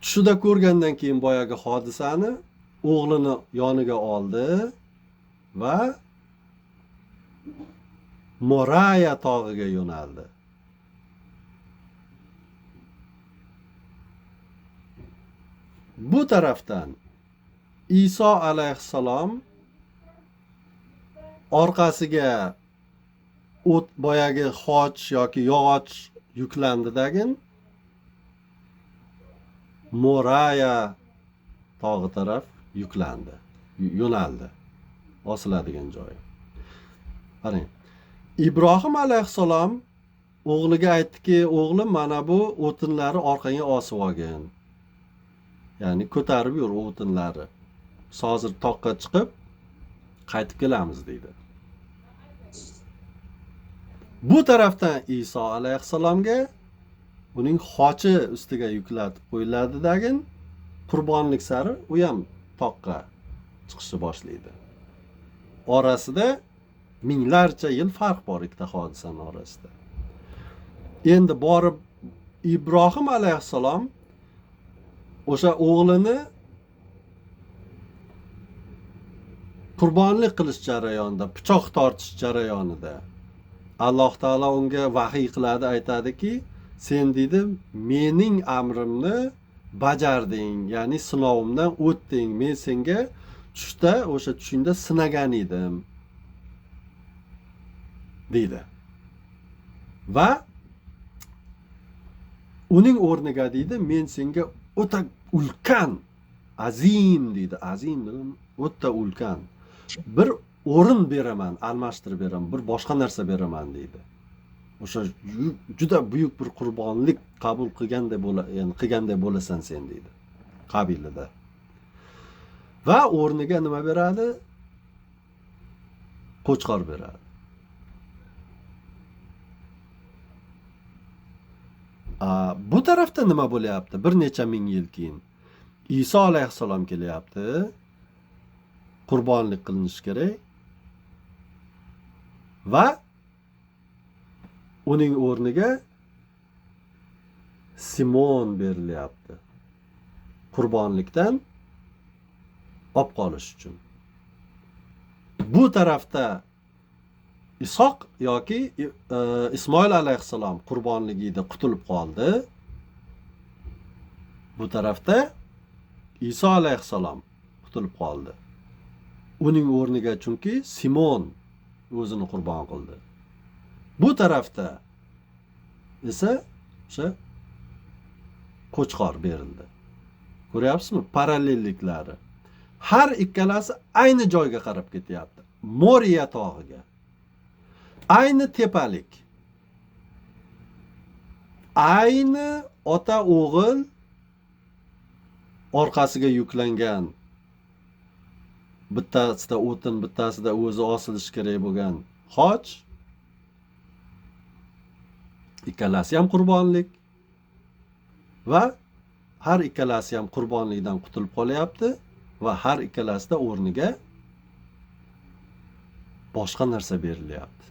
[SPEAKER 2] tushida ko'rgandan keyin boyagi hodisani o'g'lini yoniga oldi va Moraya tog'iga yo'naldi. Bu tarafdan Iso alayhissalom orqasiga o't boyagi xoch yoki yog'och yuklandidagin Moraya tog'i taraf yuklandi, yo'naldi. Osiladigan joyi. Qarang. Ibrohim alayhissalom o'g'liga aytdiki, o'g'lim, mana bu o'tinlarni orqangga osib olgin. Ya'ni ko'tarib yur o'tinlarni. Biz hozir toqqa chiqib qaytib kelamiz deydi. Bu tarafdan Iso alayhissalomga uning xochi ustiga yuklatib qo'yiladi-dagin qurbonlik sari u ham toqqa chiqishni boshlaydi. Orasida minglarcha yil farq bor ikkita hodisaning orasida. Endi borib Ibrohim alayhissalom o'sha o'g'lini qurbonlik qilish jarayonida, pichoq tortish jarayonida Alloh taolo unga vahiy qiladi, aytadiki, sen deydi, mening amrimni bajarding, ya'ni sinovimdan o'tding. Men senga tushda, o'sha tushingda sinagan edim deydi. Va uning o'rniga deydi, men senga o'ta ulkan, azim deydi, azim dedim, o'ta ulkan bir o'rin beraman, almashtirib beraman, bir boshqa narsa beraman deydi. O'sha juda buyuk bir qurbonlik qabul qilganday bo'la, ya'ni qilganday bo'lasan sen deydi qabilada. Va o'rniga nima beradi? Qo'chqor beradi. Bu tarafda nima bo'lyapti? Bir necha ming yil keyin Iso alayhissalom kelyapti. Qurbonlik qilinishi kerak. Va uning o'rniga Simon berilyapti. Qurbonlikdan olib qolish uchun. Bu tarafda Ishoq yoki Ismoil alayhissalom qurbonligida qutulib qoldi. Bu tarafda Iso alayhissalom qutulib qoldi. Uning o'rniga chunki Simon o'zini qurbon qildi. Bu tarafda esa o'sha qo'chqor berildi. Ko'ryapsizmi parallelliklari? Har ikkalasi ayni joyga qarab ketyapti. Moriya tog'iga. Ayni tepalik. Ayni ota o'g'il orqasiga yuklangan, bittasida o'tin, bittasida o'zi osilishi kerak bo'lgan xoch. Ikkalasi ham qurbonlik va har ikkalasi ham qurbonlikdan qutulib qolyapti va har ikkalasida o'rniga boshqa narsa berilyapti.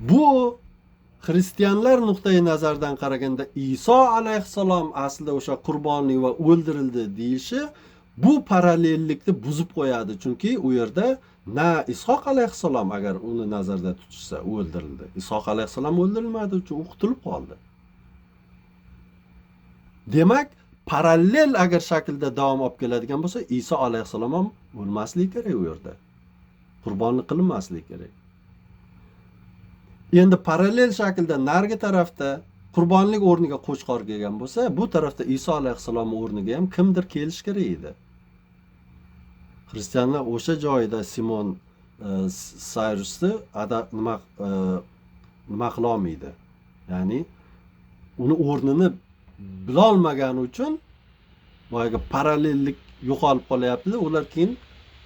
[SPEAKER 2] Bu Xristianlar nuqtai nazaridan qaraganda Iso alayhissalom aslida o'sha qurbonlik va o'ldirildi deyishi bu parallellikni buzib qo'yadi. Chunki u yerda na Ishoq alayhissalom, agar uni nazarda tutishsa, o'ldirildi. Ishoq alayhissalom o'ldirilmadi, chunki u qutulib qoldi. Demak, parallel agar shaklda davom olib keladigan bo'lsa, Iso alayhissalom ham o'lmasligi kerak u yerda. Qurbonlik qilinmasligi kerak. Endi parallel shaklda narigi tarafda qurbonlik o'rniga qo'chqor kelgan bo'lsa, bu tarafda Iso alayhissalom o'rniga ham kimdir kelish kerak edi. Xristianlar o'sha joyda Simon Sayrusni nima qila olmaydi. Ya'ni uni o'rnini bilolmagani uchun boyagi parallellik yo'qolib qolyapti. Ular keyin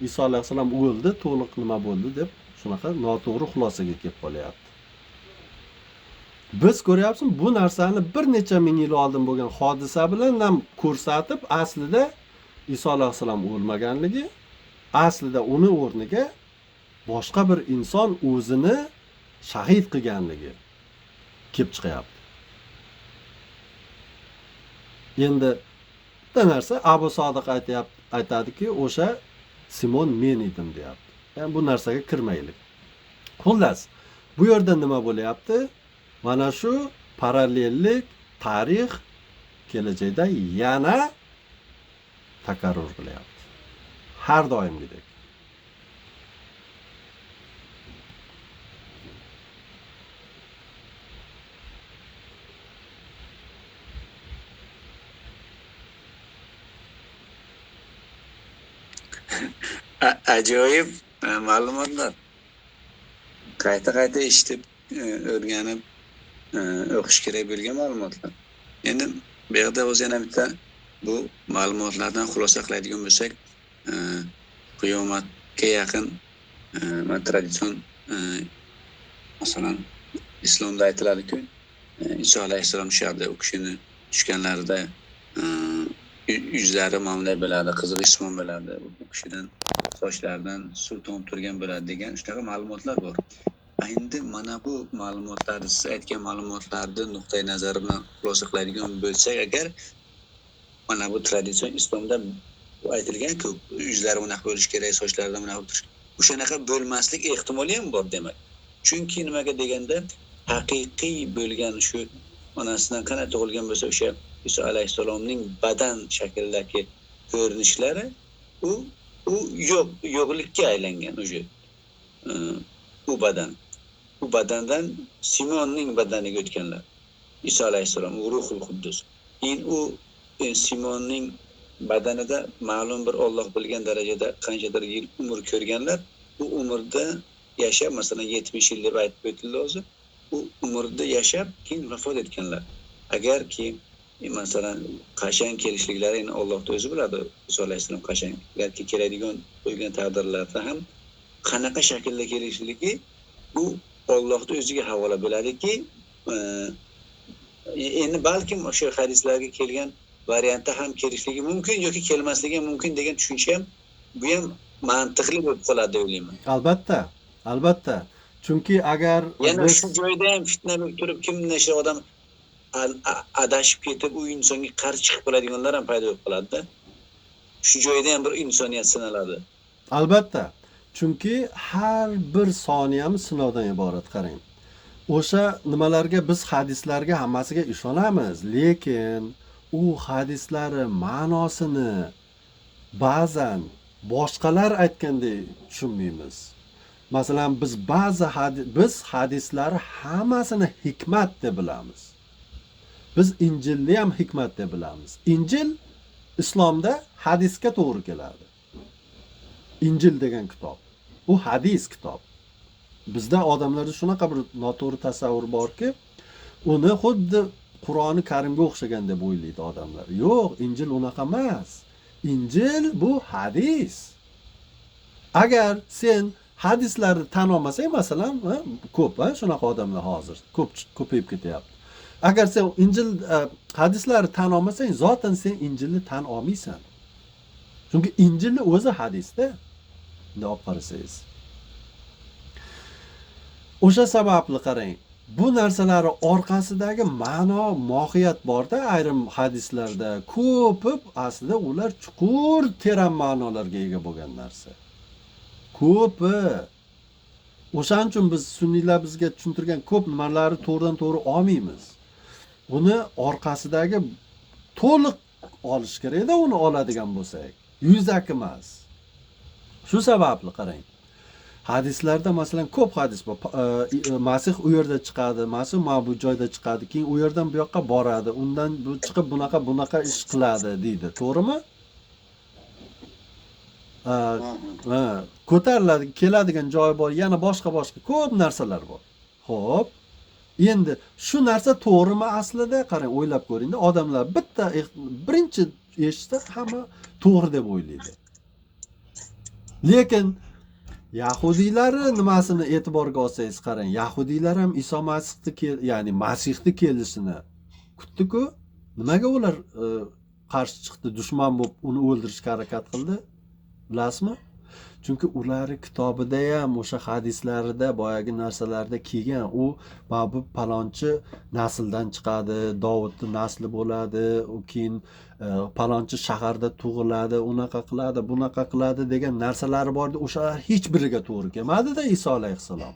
[SPEAKER 2] Iso alayhissalom o'ldi, to'liq nima bo'ldi deb shunaqa noto'g'ri xulosaga kelib qolyapti. Biz ko'ryapmiz, bu narsani bir necha ming yil oldin bo'lgan hodisa bilan ham ko'rsatib, aslida Iso alayhissalom o'lmaganligi, aslida uni o'rniga boshqa bir inson o'zini shahid qilganligi kelib chiqyapti. Endi bitta narsa Abu Sodiq aytadiki, o'sha Simon men edim deyapti. Yani bu narsaga kirmaylik. Xullas, bu yerda nima bo'lyapti? Mana shu parallellik tarix kelajakda yana takarrur qilyapti. Har doimgidek.
[SPEAKER 1] Ajoyib ma'lumotlar. Qayta-qayta eshitib, o'rganib, o'qish kerak bo'lgan ma'lumotlar. Endi bu yerda o'zi yana bitta bu ma'lumotlardan xulosa qiladigan bo'lsak, qiyomatga yaqin traditsion masalan islomda aytiladi-ku, Iso alayhissalom tushadi, u kishini tushganlarida yuzlari mamlay bo'ladi, qizg'ish simon bo'ladi, u kishidan sochlaridan suv tomib turgan bo'ladi degan shunaqa ma'lumotlar bor. Endi mana bu ma'lumotlarni, siz aytgan ma'lumotlarni nuqtai nazari bilan xulosa qiladigan bo'lsak, agar mana bu traditsion islomda aytilgan-ku, yuzlari bunaqa bo'lishi kerak, sochlaridan bunaqa bo'lishi, o'shanaqa bo'lmaslik ehtimoli ham bor demak. Chunki nimaga deganda, haqiqiy bo'lgan shu onasidan qanday tug'ilgan bo'lsa, o'sha Iso alayhissalomning badan shaklidagi ko'rinishlari u yo'qlikka aylangan o'sha u badan. U badandan Simonning badaniga o'tganlar. Iso alayhissalom u ruhul quddus. Keyin u Simonning badanida ma'lum bir Alloh bilgan darajada qanchadir yil umr ko'rganlar. U umrda yashab, masalan 70 yil deb aytib o'tildi hozir. U umrda yashab keyin vafot etganlar. Agarki masalan qachon kelishliklari endi Allohning o'zi biladi. Iso alayhissalom qachon agarki keladigan bo'lgan taqdirlarda ham qanaqa shaklda kelishligi bu Allohning o'ziga havola bo'ladiki, endi balkim o'sha hadislarga kelgan variantda ham kelishligi mumkin yoki kelmasligi ham mumkin degan tushuncha ham, bu ham mantiqli bo'lib qoladi deb o'ylayman.
[SPEAKER 2] Albatta, albatta. Chunki agar
[SPEAKER 1] yana shu joyda ham fitna bo'lib turib, kim necha odam adashib ketib, u insonga qarshi chiqib qoladiganlar ham paydo bo'lib qoladi-da. Shu joyda ham bir insoniyat sinaladi.
[SPEAKER 2] Albatta. Chunki har bir soniyamiz sinovdan iborat, qarang. O'sha nimalarga biz hadislarga hammasiga ishonamiz, lekin u hadislari ma'nosini ba'zan boshqalar aytgandek tushunmaymiz. Masalan, biz ba'zi biz hadislarni hammasini hikmat deb bilamiz. Biz Injilni ham hikmat deb bilamiz. Injil islomda hadisga to'g'ri keladi. Injil degan kitob, u hadis kitob. Bizda odamlarda shunaqa bir noto'g'ri tasavvur borki, uni xuddi Qur'oni Karimga o'xshagan deb o'ylaydi odamlar. Yo'q, Injil unaqa emas. Injil bu hadis. Agar sen hadislarni tan olmasang, masalan, ko'p, shunaqa odamlar hozir ko'p ko'payib ketyapti. Agar sen Injil hadislarni tan olmasang, zotan sen Injilni tan olmaysan. Chunki Injilni o'zi hadisda. Bunday olib qarasangiz. O'sha sababli qarang, Bu narsalari orqasidagi ma'no, mohiyat borda ayrim hadislarda ko'pi aslida ular chuqur teran ma'nolarga ega bo'lgan narsa. Ko'pi. O'shaning uchun biz sunniylar bizga tushuntirgan ko'p nimalarni to'g'ridan to'g'ri olmaymiz. Uni orqasidagi to'liq olish kerakda, uni oladigan bo'lsak, yuzaki emas. Shu sababli qarang. Hadislarda masalan ko'p hadis bor. Masih u yerda chiqadi, Masih mana bu joyda chiqadi, keyin u yerdan bu yoqqa boradi, undan bu chiqib bunaqa bunaqa ish qiladi deydi. To'g'rimi? Ko'tariladi, keladigan joyi bor, yana boshqa boshqa ko'p narsalar bor. Xo'p. Endi shu narsa to'g'rimi aslida? Qarang, o'ylab ko'ringda, odamlar bitta birinchi eshitsa hamma to'g'ri deb o'ylaydi. Lekin yahudiylarni nimasini e'tiborga olsangiz qarang, yahudiylar ham Iso Masihni, ya'ni Masihni kelishini kutdi-ku. Nimaga ular qarshi chiqdi, dushman bo'lib uni o'ldirishga harakat qildi? Bilasizmi? Chunki ularning kitobida ham, o'sha hadislarida, boyagi narsalarda kelgan, u mana bu palonchi nasldan chiqadi, Dovudning nasli bo'ladi, u keyin palonchi shaharda tug'iladi, unaqa qiladi, bunaqa qiladi degan narsalari bor edi. O'shalar hech biriga to'g'ri kelmadi-da Iso alayhissalom.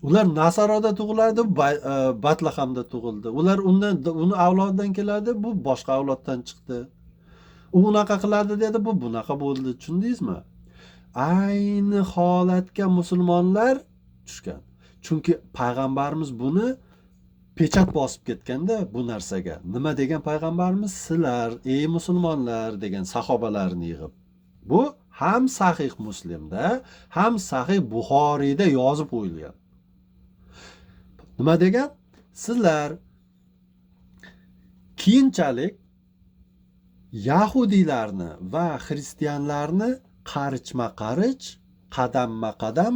[SPEAKER 2] Ular Nasaroda tug'iladi, Batlahamda tug'ildi. Ular undan, uni avlodidan keladi, bu boshqa avloddan chiqdi. U unaqa qiladi dedi, bu bunaqa bo'ldi. Tushundingizmi? Ayni holatga musulmonlar tushgan. Chunki payg'ambarimiz buni pechat bosib ketganda bu narsaga. Nima degan payg'ambarimiz? Sizlar, ey musulmonlar degan sahobalarni yig'ib. Bu ham Sahih Muslimda, ham Sahih Buxoriyda yozib qo'yilgan. Nima degan? Sizlar keyinchalik yahudiylarni va xristianlarni qarichma-qarich, qadamma-qadam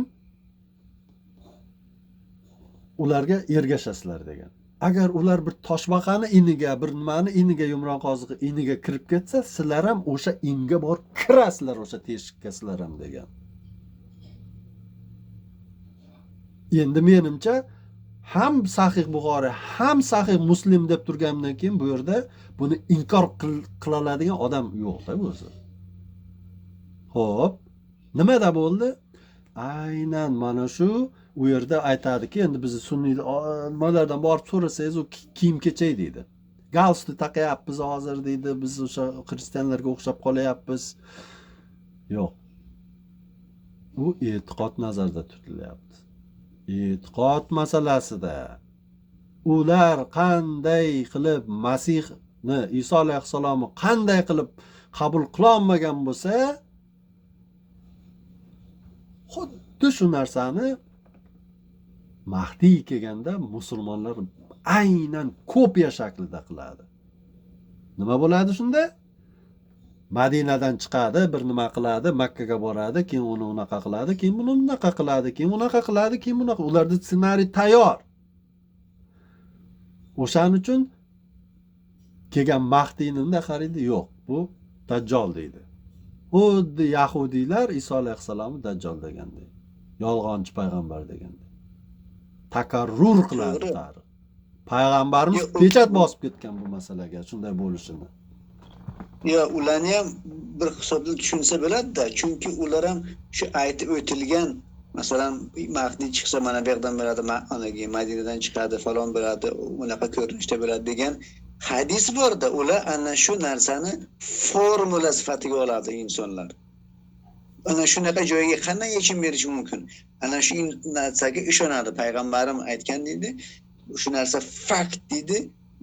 [SPEAKER 2] ularga ergashasizlar degan. Agar ular bir toshbaqani iniga, bir nimani iniga, yumron qozig'i iniga kirib ketsa, sizlar ham o'sha inga borib kirasizlar, o'sha teshikka sizlar ham degan. Endi menimcha ham Sahih Buxoriy, ham Sahih Muslim deb turgandan keyin bu yerda buni inkor qila oladigan odam yo'q-da o'zi. Xo'p, nimada bo'ldi? Aynan mana shu u yerda aytadiki, endi bizni sunniy nimalardan borib so'rasangiz, u kiyim-kechak deydi. Galstuk taqayapmiz hozir deydi, biz o'sha xristianlarga o'xshab qolyapmiz. Yo'q. U e'tiqod nazarda tutilyapti. E'tiqod masalasida ular qanday qilib Masihni, Iso alayhissalomni qanday qilib qabul qila olmagan bo'lsa, xuddi shu narsani Mahdiy kelganda musulmonlar aynan kopiya shaklida qiladi. Nima bo'ladi shunda? Madinadan chiqadi, bir nima qiladi, Makkaga boradi, keyin uni unaqa qiladi, keyin buni unaqa qiladi, keyin unaqa qiladi, keyin bunaqa. Ularda ssenariy tayyor. O'shaning uchun kelgan Mahdiyni unda qaraydi, yo'q, bu Dajjol deydi. Xuddi yahudiylar Iso alayhissalomni Dajjol degandek, yolg'onchi payg'ambar degandek. Takarrur qiladi tarix. Payg'ambarimiz pechat bosib ketgan bu masalaga shunday bo'lishini.
[SPEAKER 1] Yo, ularni ham bir hisobda tushunsa bo'ladi-da, chunki ular ham shu aytib o'tilgan, masalan, Mahdi chiqsa mana bu yerdan bo'ladi, anagi Madinadan chiqadi, falon bo'ladi, unaqa ko'rinishda bo'ladi degan hadis borda, ular ana shu narsani formula sifatiga oladi insonlar. Ana shunaqa joyga qanday yechim berish mumkin? Ana shu narsaga ishonadi. Payg'ambarim aytgan deydi, shu narsa fakt deydi,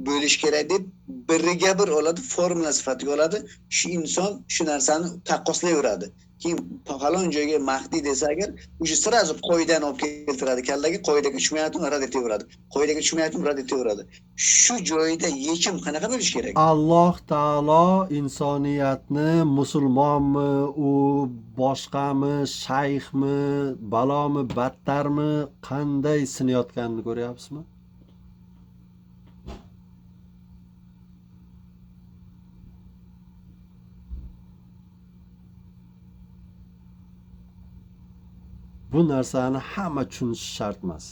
[SPEAKER 1] bo'lish kerak deb biriga bir oladi, formula sifatiga oladi. Shu inson shu narsani taqqoslayveradi. Keyin falon joyga Mahdi desa agar, o'sha sirazi qoidani olib keltiradi kallaga, qoidaga tushmayaptimi, rad etaveradi. Qoidaga tushmayaptimi, rad etaveradi. Shu joyda yechim qanaqa bo'lishi kerak?
[SPEAKER 2] Alloh taolo insoniyatni musulmonmi, u boshqami, shayxmi, balomi, battarmi, qanday sinayotganini ko'ryapsizmi? Bu narsani hamma tushunishi shart emas.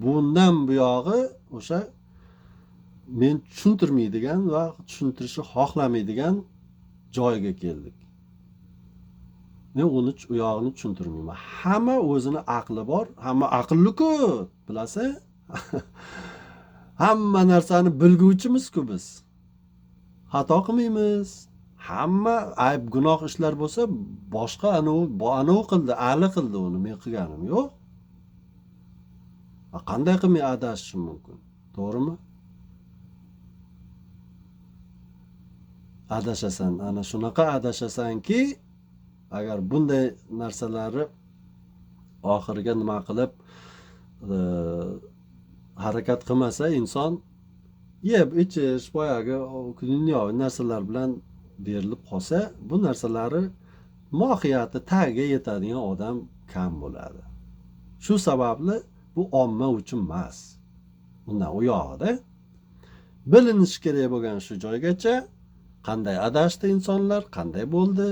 [SPEAKER 2] Bundan buyog'i o'sha men tushuntirmaydigan va tushuntirishni xohlamaydigan joyga keldik. Men uni u yog'ini tushuntirmayman. Hamma o'zini aqli bor, hamma aqlli-ku, bilasiz? Hamma narsani bilguvchimiz-ku biz. Xato qilmaymiz. Hamma ayb gunoh ishlar bo'lsa, boshqa anu qildi, ali qildi uni, men qilganim yo'q. Qanday qilib men adashishim mumkin? To'g'rimi? Adashasan, ana shunaqa adashasanki, agar bunday narsalarni oxiriga nima qilib harakat qilmasa inson yeb ichish boyagi dunyoviy narsalar bilan berilib qolsa, bu narsalari mohiyati tagiga yetadigan odam kam bo'ladi. Shu sababli bu omma uchun emas. Bundan u yog'ida bilinishi kerak bo'lgan shu joygacha qanday adashdi insonlar, qanday bo'ldi.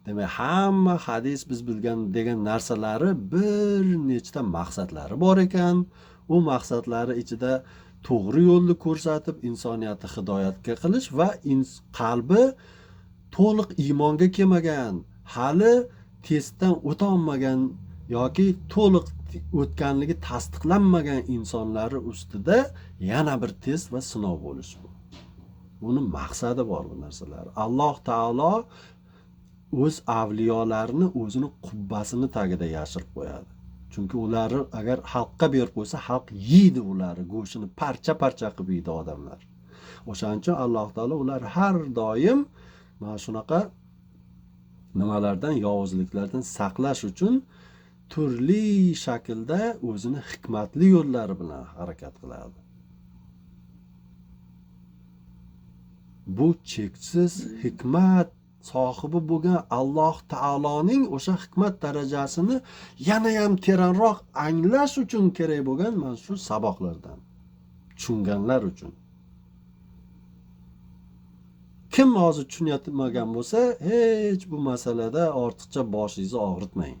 [SPEAKER 2] Demak, hamma hadis biz bilgan degan narsalari bir nechta maqsadlari bor ekan. U maqsadlari ichida to'g'ri yo'lni ko'rsatib, insoniyatni hidoyatga qilish va qalbi to'liq iymonga kelmagan, hali testdan o'ta olmagan yoki to'liq o'tganligi tasdiqlanmagan insonlari ustida yana bir test va sinov bo'lishi bu. Buni maqsadi bor bu narsalar. Alloh taolo o'z avliyolarini o'zini qubbasini tagida yashirib qo'yadi. Chunki ularni agar xalqqa berib qo'ysa, xalq yeydi ularni, go'shtini parcha-parcha qilib yeydi odamlar. O'shaning uchun Alloh taolo ular har doim mana shunaqa nimalardan, yovuzliklardan saqlash uchun turli shaklda o'zini hikmatli yo'llari bilan harakat qiladi. Bu cheksiz hikmat sohibi bo'lgan Alloh taoloning o'sha hikmat darajasini yana ham teranroq anglash uchun kerak bo'lgan mana shu saboqlardan tushunganlar uchun. Kim hozir tushunayotmagan bo'lsa, hech bu masalada ortiqcha boshingizni og'ritmang.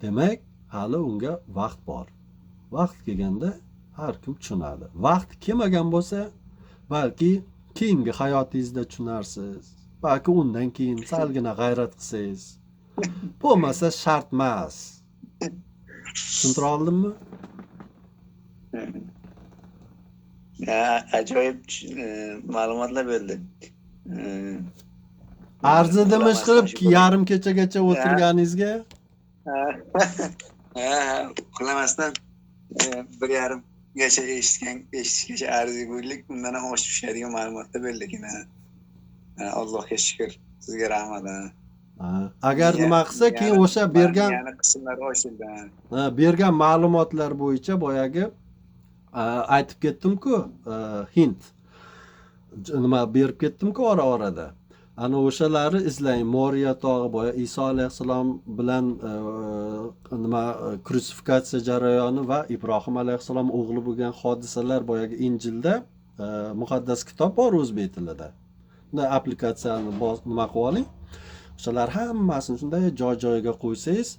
[SPEAKER 2] Demak, hali unga vaqt bor. Vaqt kelganda har kim tushunadi. Vaqt kelmagan bo'lsa, balki keyingi hayotingizda tushunarsiz. Balki undan keyin salgina g'ayrat qilsangiz. Bo'lmasa shart emas. Tushuntira oldimmi?
[SPEAKER 1] Ajoyib ma'lumotlar berdi.
[SPEAKER 2] Arzidimi ish qilib yarim kechagacha o'tirganingizga?
[SPEAKER 1] Ha, uxlamasdan 1.5 gacha eshitishgacha arzigulik, undan ham oshib tushadigan ma'lumotlar berdik. Allohga shukr, sizga rahmat.
[SPEAKER 2] Agar nima qilsa, keyin o'sha bergan
[SPEAKER 1] qismlar ochildi.
[SPEAKER 2] Bergan ma'lumotlar bo'yicha boyagi aytib ketdim-ku, Hind nima berib ketdim-ku ora-orada. Ana o'shalari izlang. Moriya tog'i, boya Iso alayhissalom bilan nima krusifikatsiya jarayoni va Ibrohim alayhissalom o'g'li bo'lgan hodisalar boyagi Injilda muqaddas kitob bor o'zbek tilida. Bunday applikatsiyani nima qilib oling. O'shalar hammasini shunday joy-joyiga qo'ysangiz,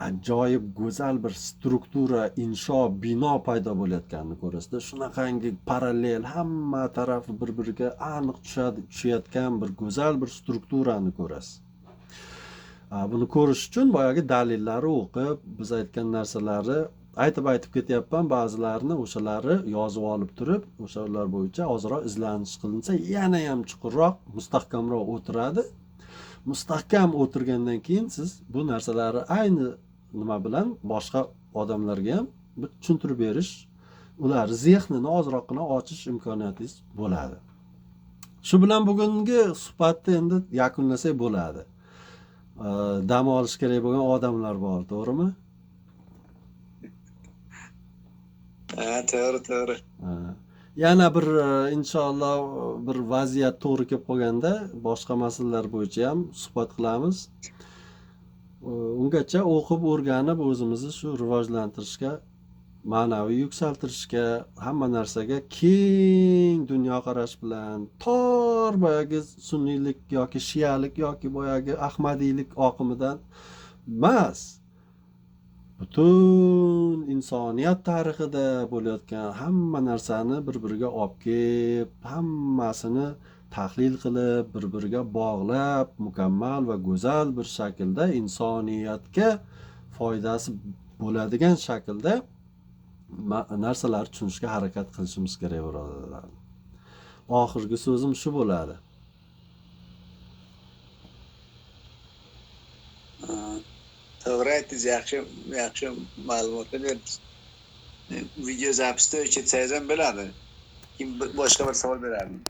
[SPEAKER 2] ajoyib go'zal bir struktura, insho, bino paydo bo'layotganini ko'rasizda. Shunaqangi parallel, hamma tarafi bir-biriga aniq tushayotgan bir go'zal bir strukturani ko'rasiz. Buni ko'rish uchun boyagi dalillarni o'qib, biz aytgan narsalarni aytib ketyapman, ba'zilarini o'shalari yozib olib turib, o'shalar bo'yicha ozroq izlanish qilinsa, yana ham chuqurroq, mustahkamroq o'tiradi. Mustahkam o'tirgandan keyin siz bu narsalarni ayni nima bilan boshqa odamlarga ham tushuntirib berish, ular zehnini ozroqgina ochish imkoniyatingiz bo'ladi. Shu bilan bugungi suhbatni endi yakunlasak bo'ladi. Dam olish kerak bo'lgan odamlar bor, to'g'rimi?
[SPEAKER 1] Ha, to'g'ri, to'g'ri.
[SPEAKER 2] Yana bir inshaalloh bir vaziyat to'g'ri kelib qolganda boshqa masalalar bo'yicha ham suhbat qilamiz. Ungacha o'qib, o'rganib, o'zimizni shu rivojlantirishga ma'naviy yuksaltirishga, hamma narsaga keng dunyoqarash bilan, tor boyagi sunniylik yoki shiyalik yoki boyagi ahmadiylik oqimidan emas, butun insoniyat tarixida bo'layotgan hamma narsani bir-biriga olib kelib, hammasini tahlil qilib, bir-biriga bog'lab, mukammal va go'zal bir shaklda insoniyatga foydasi bo'ladigan shaklda narsalarni tushunishga harakat qilishimiz kerak, birodarlar. Oxirgi so'zim shu bo'ladi.
[SPEAKER 1] To'g'ri aytdingiz, yaxshi yaxshi ma'lumotlar berdingiz. Video запись da o'chirsangiz ham bo'ladi. Kim boshqa bir savol berardim.